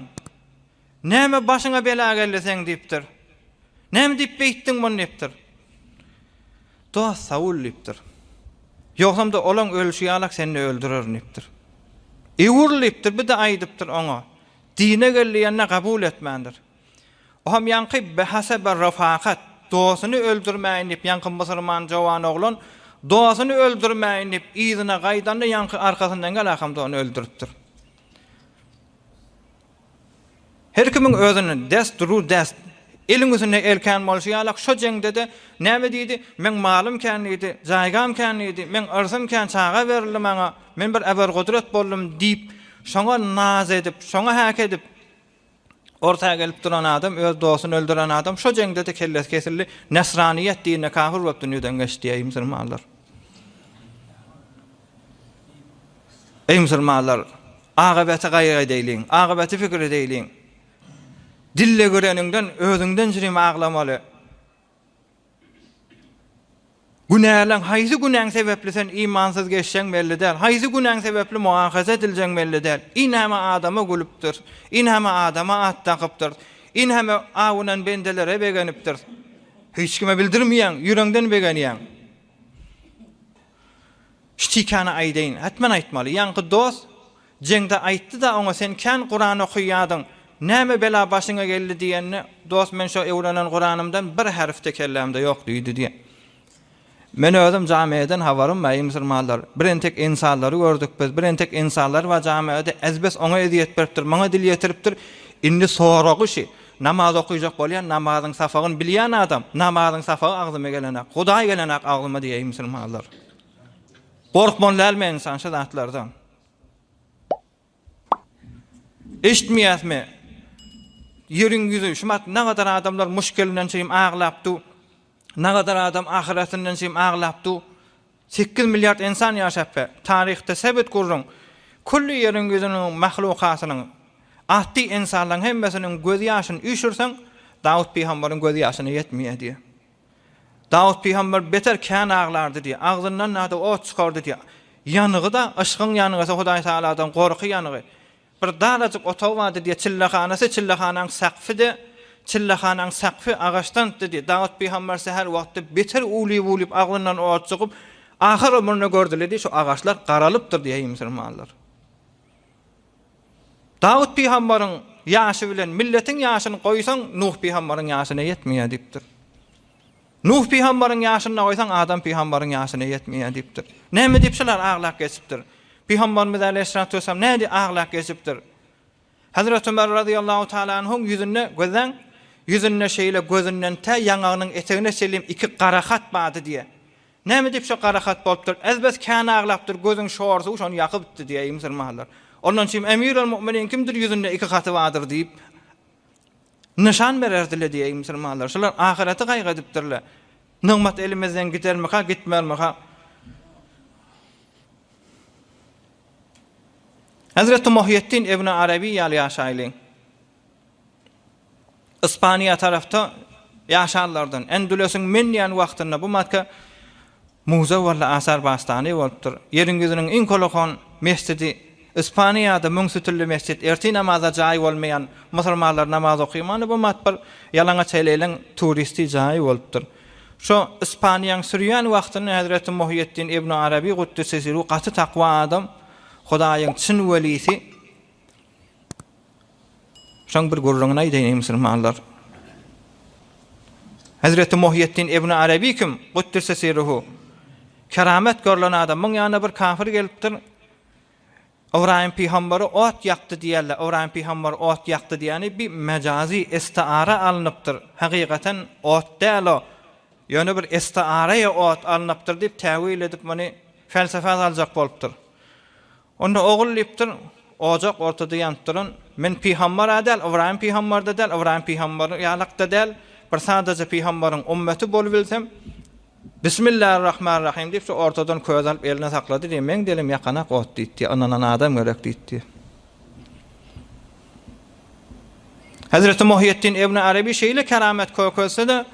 Näme başyňa bela geldi seň diýipdir. Näme diýip beýtdiň muny diýipdir. Dost Saul diýipdir. Ýogsam-da olaň ölşi ýalak seni-de öldürerin diýipdir. Öwrül diýipdir, bir-de aýdypdyr oňa. Dine gel diýende kabul etmändir. Oham ýaňky behasebe refakat, dostuny öldürmäýin diýip, ýaňky musulman jowan oglan dostuny öldürmäýin diýip, yzyna gaýdanda ýaňky arkasyndan gel ahamda ony öldüripdir. Her kimiň özüni dest ru dest, eliň üstünde el kän bolşy ýalak şo jeňde-de näme diýdi, meň malym kän diýdi, jaýgam kän diýdi, meň yrsym kän çaga berildi maňa, men bir äbergudrat boldum diýip, şoňa naz edip, şoňa häk edip, Orta gelip duran adam, öz dostuny öldüren adam şo jeňde-de kellesi kesildi, Nesranyýet dinine kafir bolup dünýeden geçdi, eý musulmanlar! Eý musulmanlar! Agybeti gaýgy edeýliň, agybeti pikir edeýliň. Dille göreniňden özüňden çürim aglamaly. Günäleň, haýsy günäň sebäpli sen imansyz geçjeň belli däl, haýsy günäň sebäpli muahaza ediljeň belli däl. Inäme adama gülüpdir, inäme adama at dakypdyr, inäme awunan bendelere begenipdir. Hiç kime bildirmeýäň, ýüreňden begenýäň. Ştikäni aýdaýyn, hetmen aýtmaly. Ýaňky dost jeňde aýtdy-da oňa sen kän Kuran okyýadyň, näme bela başyňa geldi diýende, dost men şo öwrenen Kuranymdan bir herf-de kellämde ýok diýdi diýen. Men özüm jamieden habarym bar, eý musulmanlar, bir entek ynsanlary gördük biz, bir entek ynsanlar bar jamiede ezbes oňa ezýet beripdir, muňa dil ýetiripdir, indi soragy şi, namaz okyjak bolýan namazyň sapagyny bilýän adam, namazyň sapagy agzyma gelenak, Hudaý gelenak agzyma diýeý musulmanlar. Gorkmaly dälmi ynsan şu zatlardan? Eşitmeýäsmi? Ýeriň ýüzi şumat nagadar adamlar muşkelinden çyým aglap du. Nagadar adam ahyretinden çyým aglap du. 8 milliard insan ýaşap be. Taryhda sebit gurruň. Külli ýeriň ýüzüniň mahlukatynyň atdy insanlaryň hemmesiniň göz ýaşyny üýşürseň Dawut pygambaryň göz ýaşyna ýetmeýär diýýär. Dawut pygamber beter kän aglardy diýýär. Agzyndan nada ot çykardy diýýär. Ýanygy-da, yşgyň ýanygysy Hudaý Tagaladan gorky ýanygy. Bir darajyk otag bardy diýýär, çillehanasy, çillehanaň sakfy-de, çillehanaň sakfy agaçdandy diýýär. Dawut pygamber säher wagtda beter uwlyp-uwlyp agzyndan ot çykyp, ahyr ömründe gördüler diýýär, şu agaçlar garalypdyr diýýär, eý musulmanlar. Dawut pygambaryň ýaşy bilen milletiň ýaşyny goýsaň, Nuh pygambaryň ýaşyna ýetmeýär diýipdir. Nuh pygambaryň ýaşynda goýsaň Adam pygambaryň ýaşyna ýetmeýär diýipdir. Näme diýip şular aglap geçipdir? Pygambarymyz aleýhissalatu wessalam nädip aglap geçipdir? Hezreti Ömer razyýallahu taala anhuň ýüzünde gözläň, ýüzünde şeýle gözünden tä ýaňagynyň etegine çenli iki gara hat bardy diýýär. Näme diýip şo gara hat bolupdyr? Ezbes kän aglapdyr, gözüň şor suwy şony ýakypdy diýýär musulmanlar. Ondan çym Emirül Mu'minin kimdir ýüzünde iki haty bardyr diýip nyşan bererdiler diýýär musulmanlar. Şular ahyreti gaýgy edipdirler. Nygmat elimizden gidermika, gitmermika? Hezreti Muhýeddin ibn Arabi ýaly ýaşaýlyň. Ispaniýa tarapda ýaşanlardan, Endülesiň men diýen wagtynda bu matka muze walla asar bastany bolupdyr. Ýeriň ýüzüniň iň kolakan mesjidi Ispaniýada müň sütünli mesjit, ertir namaza jaý bolmaýan musulmanlar namaz okymany bu mat bir ýalaňaç heleýleň turisti jaýy bolupdyr. Şo Ispaniýaň sürýän wagtynda Hezreti Muhýeddin ibn Arabi Kuddise siru gaty takwa adam, Hudaýyň çyn welisi. Şoň bir gürrüňini aýdaýyn eý musulmanlar. Hezreti Muhýeddin ibn Arabi kim? Kuddise siruhu. Keramet görlen adam. Muň ýanyna bir kafir gelipdir. Ybraýym pygambary ot ýakdy diýýärler. Ybraýym pygamber ot ýakdy diýýäni bi mejazy istiara alnypdyr. Hakykatan ot däl o. Ýöne bir istiaraýa ot alnypdyr diýip täwil edip muny felsefä saljak bolupdyr. Onda ogul diýipdir, ojak ortada ýanyp duran, men pygamber-ä däl, Ybraýym pygamber-de däl, Ybraýym pygamber ýalak-da däl, bir sadaja pygamberyň ummeti bolubilsem, Bismillarrahmanrahim diýip şu ortadan köz alyp eline saklady diýip, meň dilim ýakanak ot diýipdi, ynanan adam gerek diýipdi. Hezreti Muhýeddin ibn Arabi şeýle keramet kökezse-de,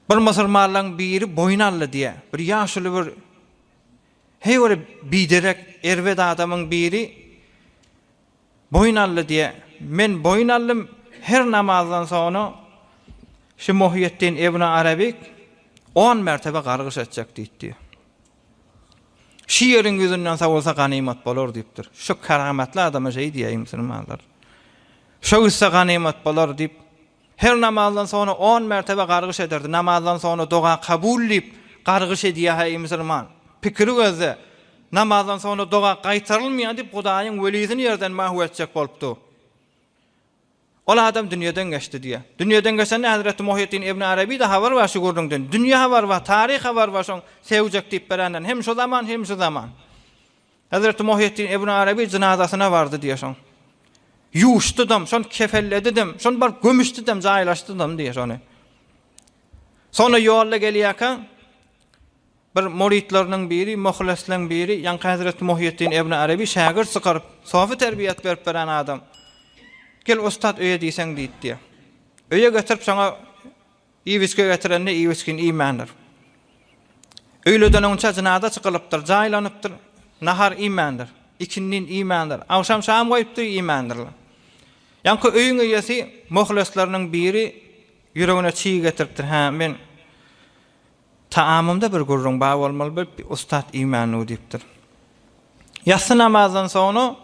bir musulmanlaryň biri boýun aldy diýýär. Bir ýaşuly bir heý bir biderek erbet adamyň biri Boýun aldy diýýär. Men boýun aldym, her namazdan soňra şu Muhýeddin ibn Arabik on mertebe gargyş etjek diýipdi. Şu ýeriň ýüzünden sowulsa ganymat bolar diýipdir. Şu keramatly adama şeý diýýär musulmanlar. Şo gitse ganymat bolar diýip, Her namazdan soňra on mertebe gargyş ederdi. Namazdan soňra doga kabul diýip, gargyş edýär-hä eý musulman. Pikiri gözle. Namazdan soňra doga gaýtarylmaýar diýip, Hudaýyň welisini ýerden mahw etjek bolupdy. Ol adam dünýeden geçdi diýýär. Dünýeden geçende Hezreti Muhýeddin ibn Araby-da habar bar şu gürrüňden. Dünýe habar bar, taryh habar bar şoň sewjek diýip berenden. Hem şu zaman, hem şu zaman. Hezreti Muhýeddin ibn Araby jynazasyna bardy diýýär şoň. Ýuwuşdydam, şony kefelledidem, şony baryp gömüşdidem, jaýlaşdydam diýýär şony. Soňra ýolda gelýärkä bir muritleriniň biri, muhlesleriň biri, ýaňky Hezreti Muhýeddin ibn Araby şägirt çykaryp, sofy terbiýet berip beren adam. Gel ussat öýe diýseň diýip diýýär. Öýe getirip şoňa Iýip-içgi getirende iýip-içgini iýmändir. Öýleden öňçä jynaza çykylypdyr, jaýlanypdyr, nahar iýmändir. Ikindin iýmändir. Agşam şam goýupdyr, iýmändirler. Ýaňky öýüň eýesi muhlisleriniň biri ýüregine çig getiripdir, Hä, men taamymda bir gürrüň bar bolmaly, bir ussat iýmändir diýipdir. Ýassy namazdan soňra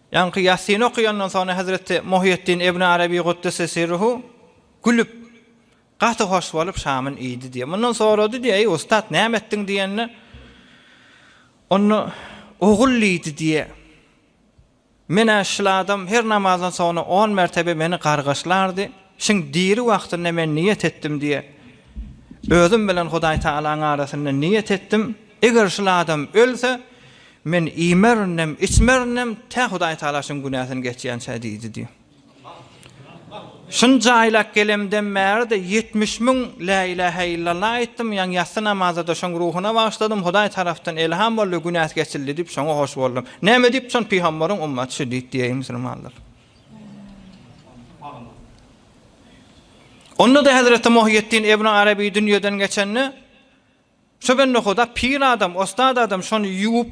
Ýaňky Ýasyny okaýandan soňra hezreti Muhýeddin ibn Araby Guddise sirruhu gülüp, gaty hoş bolup şamyny iýdi diýýär. Mundan sorady diýýär, Eý, ussat, näme etdiň diýende, onda ogul diýdi diýýär. Men-ä şul adam her namazdan soňra on mertebe meni gargyşlardy. Şiň diri wagtynda men niýet etdim diýýär. Özüm bilen Hudaý Tagalaň arasynda niýet etdim, eger şul adam ölse, men iýmerinem, içmerinem, tä Hudaý Tagala şuň günäsini geçýänçä diýdi diýýär. Şuny jaýlap gelemden bäri-de 70 müň Lä ilähä illallah aýtdym, ýaňy ýassy namaza-da şoň ruhuna bagyşladym, Hudaý tarapdan elham boldy, günäsi geçildi diýip, şoňa hoş boldum. Näme diýip, şon pygambaryň ummaty şu diýip diýeýin musulmanlar. Onda-da hezreti Muhýeddin ibn Araby dünýeden geçende, şo bende Huda pir adam, ostad adam şony ýuwup,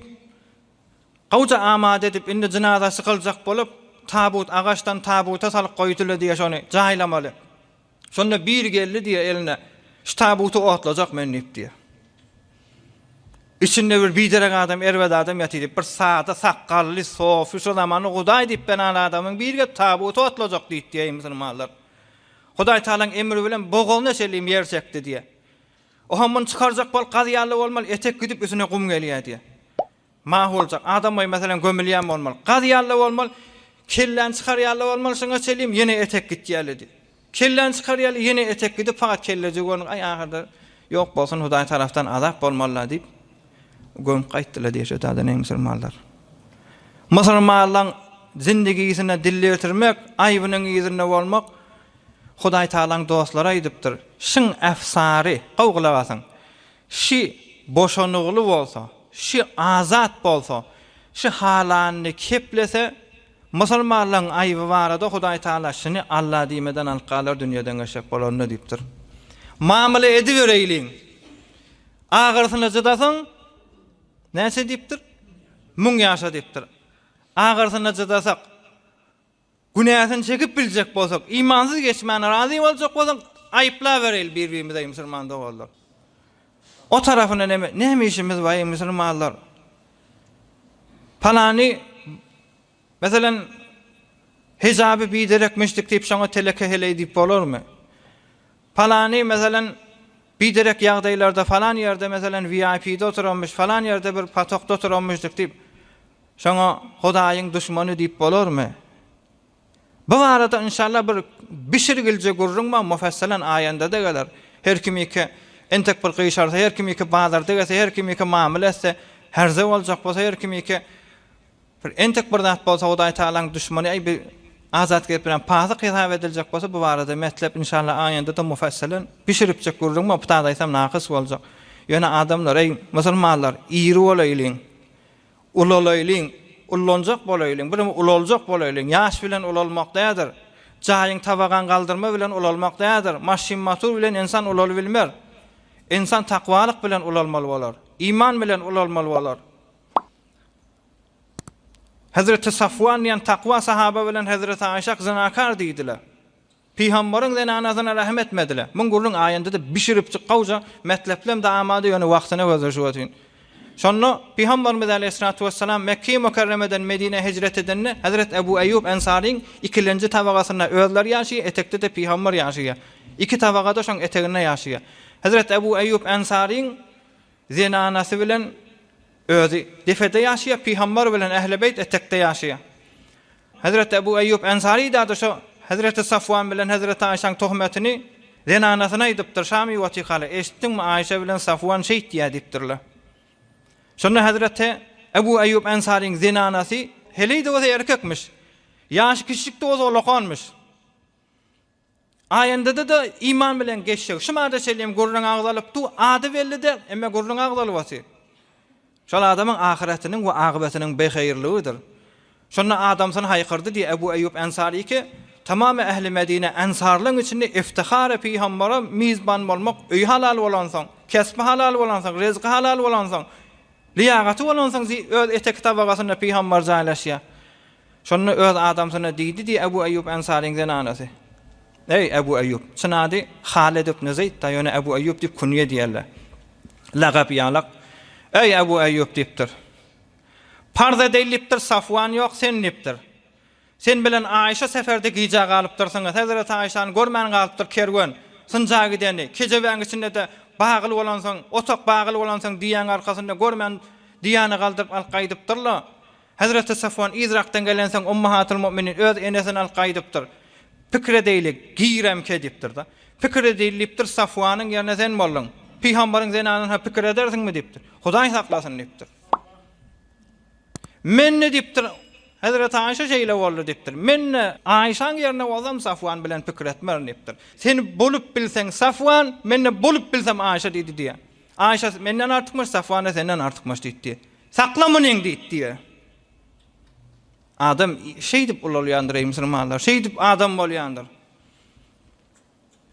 gowja amada edip, indi jynazasy kyljak bolup, tabut, agaçdan tabuta salyp goýdular diýýär şony jaýlamaly. Şonda biri geldi diýýär eline, şu tabuty otlajak men diýip diýýär. Içinde bir biderek adam, erbet adam ýatyr diýip, bir sada sakgally, sofy, şo zamanda Hudaý diýip benan adamyň biri gelip tabuty otlajak diýip diýýär musulmanlar. Hudaý Tagalaň emri bilen bogazyna çenli ýer çekdi diýýär. Oha muny çykarjak bolup gazýarly bolmaly, etek gidip üstüne gum gelýär diýýär. Mahuljak adam goý meselem gömülýän bolmaly. Gazýarly bolmaly, kelläni çykarýarly bolmaly şuňa çenli ýene etek gitýärli diýýär. Kelläni çykarýarly ýene etek gidip fakat kellejigi görnüp aý ahyrda ýok bolsun Hudaý tarapdan azap bolmalyla diýip gömüp gaýtdylar diýýär şu taýdan eý musulmanlar. Musulmanlaň zindigisine dil ýetirmek, aýbynyň yzynda bolmak Hudaý Tagalaň dostlary aýdypdyr, Şiň äfsary, gowy gulak asyň, şi boşanygly bolsa, şi azat bolsa, şi halanyny keplese, musulmanlaň aýby barada Hudaý Tagala şini Alla diýmeden alyp galar dünýeden geçjek bolanda diýipdir. Mamla edibereýliň. Agyrsyna jydasaň, näçe diýipdir? Müň ýaşa diýipdir. Agyrsyna jydasak, Günäsini çekip biljek bolsak, imansyz geçmäne razy boljak bolsak, aýyplabereýli bir-birimize eý musulman doganlar. O tarapyna neme, näme işimiz bar eý musulmanlar? Palany, meselem, hijaby biderekmişdik diýip şoňa teleke heleý diýip bolarmy? Palany, meselem, biderek ýagdaýlarda falan ýerde, meselem, VIP-de oturanmyş, falan ýerde bir patokda oturanmyşdyk diýip, Şoňa Hudaýyň duşmany diýip bolarmy? Bu barada inşallah bir bişirgilje gürrüň bar, mufessalan aýanda-da geler. Her kimiki entek bir gyşarsa, her kimiki bazarda gelse, her kimiki mamla etse, herze boljak bolsa, her kimiki bir entek bir zat bolsa Hudaý Tagalaň duşmany, aý bir azat gelip bilen pasyk hesap ediljek bolsa, bu barada metlep inşallah aýanda-da mufessalan bişiripjek gürrüň bar, bu taýda aýtsam nakys boljak. Ýöne adamlar, eý musulmanlar, iri bolaýlyň. Ulalaýlyň, ullanjak bolaýlyň, birem ulaljak bolaýlyň. Ýaş bilen ulalmak däldir. Jaýyň tabagaň galdyrma bilen ulalmak däldir. Maşyn-motor bilen ynsan ulalybilmer. Ynsan takwalyk bilen ulalmaly bolar. Iman bilen ulalmaly bolar. Hezreti Safwan diýen takwa sahaba bilen Hezreti Aýşak zynakar diýdiler. Pygambaryň zenanasyna rähm etmediler. Muň gürrüň aýynda-da bişiripjik gowja metleplem-de amady ýöne wagtyna gözleşip otyryn. Şonda Pygambarymyz aleýhissalatu wessalam Mekge-i Mükerremeden Medinä hijret edende Hezret Ebu Eýýub Ensaryň ikilenji tabagasynda özleri ýaşaýar, etekde-de Pygambar ýaşaýar. Iki tabagada şoň eteginde ýaşaýar. Hezret Ebu Eýýub Ensaryň zenanasy bilen özi depede ýaşaýar, Pygambar bilen Ähli Beýt etekde ýaşaýar. Hezreti Ebu Eýýub Ensary dady şo Hezreti Safwan bilen Hezreti Aýşaň tohmetini zenanasyna aýdypdyr, Şamy Watykaly, eşitdiňmi Aýşa bilen Safwan şeýt diýýär diýipdirler. Şonda Hezreti Ebu Eýýub Ensaryň zenanasy heleý-de bolsa erkekmiş. Ýaşy kiçijik-de bolsa ulakanmyş. Aýandada-da iman bilen geçjek. Şu mada çenli hem gürrüň agzalyp dur, ady belli däl, emme gürrüň agzalyp otyr. Şol adamyň ahyretiniň we agybetynyň behaýyrlygydyr. Şonda adamsyny haýkyrdy diýip Ebu Eýýub Ensary ki, Tamamy ähli Medine ensarlaryň içinde iftihary pygambara mizban bolmak öýi halal bolansoň, kesbi halal bolansoň, rezki halal bolansoň, liýagaty bolansoň öz eteki tabagasynda pygambar jaýlaşýar. Şonda öz adamsyna diýdi diý Ebu Eýýub Ensaryň zenanasy. Eý, Ebu Eýýub! Çyn ady Halid ibn Zeýd-da, ýöne Ebu Eýýub diýip künýe diýerler. Lagap ýalak. Eý, Ebu Eýýub diýipdir. Parz edeýin diýipdir, Safwan ýok, sen diýipdir. Sen bilen Aýşa seferde gijä galypdyrsyňyz. Hezreti Aýşany görmän galypdyr kerwen. Synja gideni. Kejebäň içinde-de bagyl bolansoň, otak bagyl bolansoň düýäň arkasynda görmän düýäni galdyryp alyp gaýdypdyrlar. Hezreti Safwan yzrakdan gelensoň Ummahatul Mu'minin öz enesini alyp gaýdypdyr. Pikir edeýli, giremke diýipdir-de. Pikir edeýli diýipdir, Safwanyň ýerine sen bolduň. Pygambaryň zenanyny-ha pikir edersiňmi diýipdir. Hudaý saklasyn diýipdir. Men-de diýipdir, Hezreti Aýşa şeýle boldy diýipdir. Men-de Aýşaň ýerine bolsam Safwan bilen pikir etmerin diýipdir. Sen bolup bilseň Safwan, men-de bolup bilsem Aýşa diýdi diýýär. Aýşa menden artykmaç, Safwan-da senden artykmaç diýdi. Sakla munyň diýdi diýýär. Adam şeýdip ulalýandyr eý musulmanlar, şeýdip adam bolýandyr.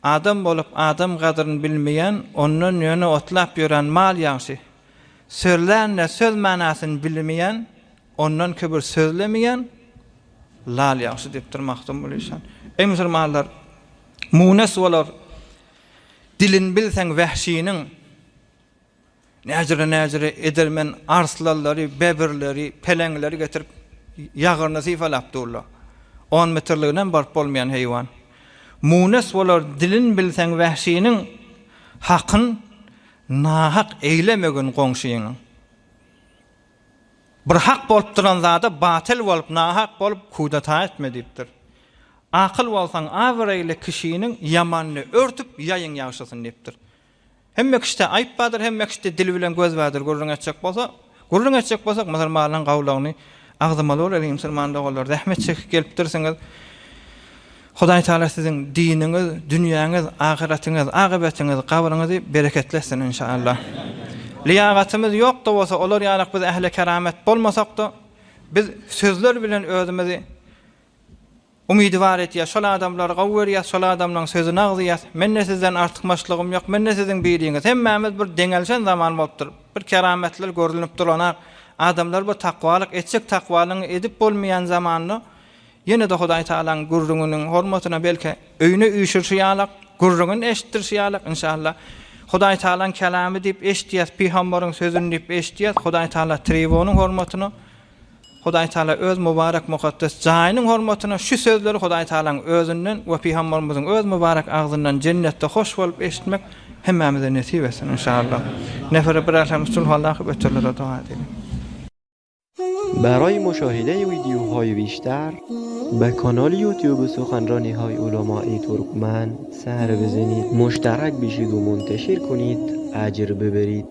Adam bolup adam gadryny bilmeýän, ondan ýöne otlap ýören mal ýagşy. Sözlände söz manasyny bilmeýän, ondan kibir sözlemeýän lal ýagşy diýipdir Magtymguly işan. Eý musulmanlar, munes bolar dilini bilseň wehşiniň. Näjüre-näjüre edermen arslanlary, bebirleri, peleňleri getirip, ýagyryny sypalap durlar. On metrliginem baryp bolmaýan heýwan. Munes bolar dilin bilseň wähşiniň, Hakyn nahak eýlemegin goňşyňyň. Bir hak bolup duran zada batyl bolup, nahak bolup kudeta etme diýipdir. Akyl bolsaň abraýly kişiniň ýamanyny örtüp ýaýyň ýagşysyny diýipdir. Hemme kişide aýyp bardyr, hemme kişide dil bilen göz bardyr gürrüň etjek bolsa, gürrüň etjek bolsak musulmanlaryň gawlagyny agzymaly bolalyň musulman doganlar zähmet çekip gelipdirsiňiz. Hudaý Taala siziň diniňiz, dünýäňiz, ahyretiňiz, agybetiňiz, gabryňyzy bereketli etsin inşallah. Liýagatymyz ýok-da bolsa olar ýalak biz ähli keramet bolmasak-da biz sözler bilen özümizi Umydywar etýär, şol adamlary gowy görýäs, şol adamlaryň sözüni agzaýas. Mende sizden artykmaçlygym ýok, mende siziň biriňiz. Hemmämiz bir deňelşen zaman bolupdyr. Bir kerametler görlünip duranak. Adamlar bir takwalyk, etjek takwalygyňy edip bolmaýan zamanda, ýene-de Hudaý Tagalaň gürrüňiniň hormatyna belki öýüne üýşürşi ýalak, gürrüňini eşitdirşi ýalak, inşallah. Hudaý Tagalaň kelamy diýip eşitýäs, pygambaryň sözüni diýip eşitýäs, Hudaý Tagala tribonyň hormatyna Hudaý Tagala öz mübarek mukaddes jaýynyň hormatyna şu sözleri Hudaý Tagalaň özünden we Pygamberimiziň öz mübarek agzyndan jennetde hoş bolup eşitmek hemmämize nesip etsin inşallah. Nefere bir Elhamdü Sulhu akyp öterlere doga edeliň. برای مشاهده ویدیوهای بیشتر به کانال یوتیوب سخنرانی های علمای ترکمن سر بزنید مشترک بشید و منتشر کنید اجر ببرید.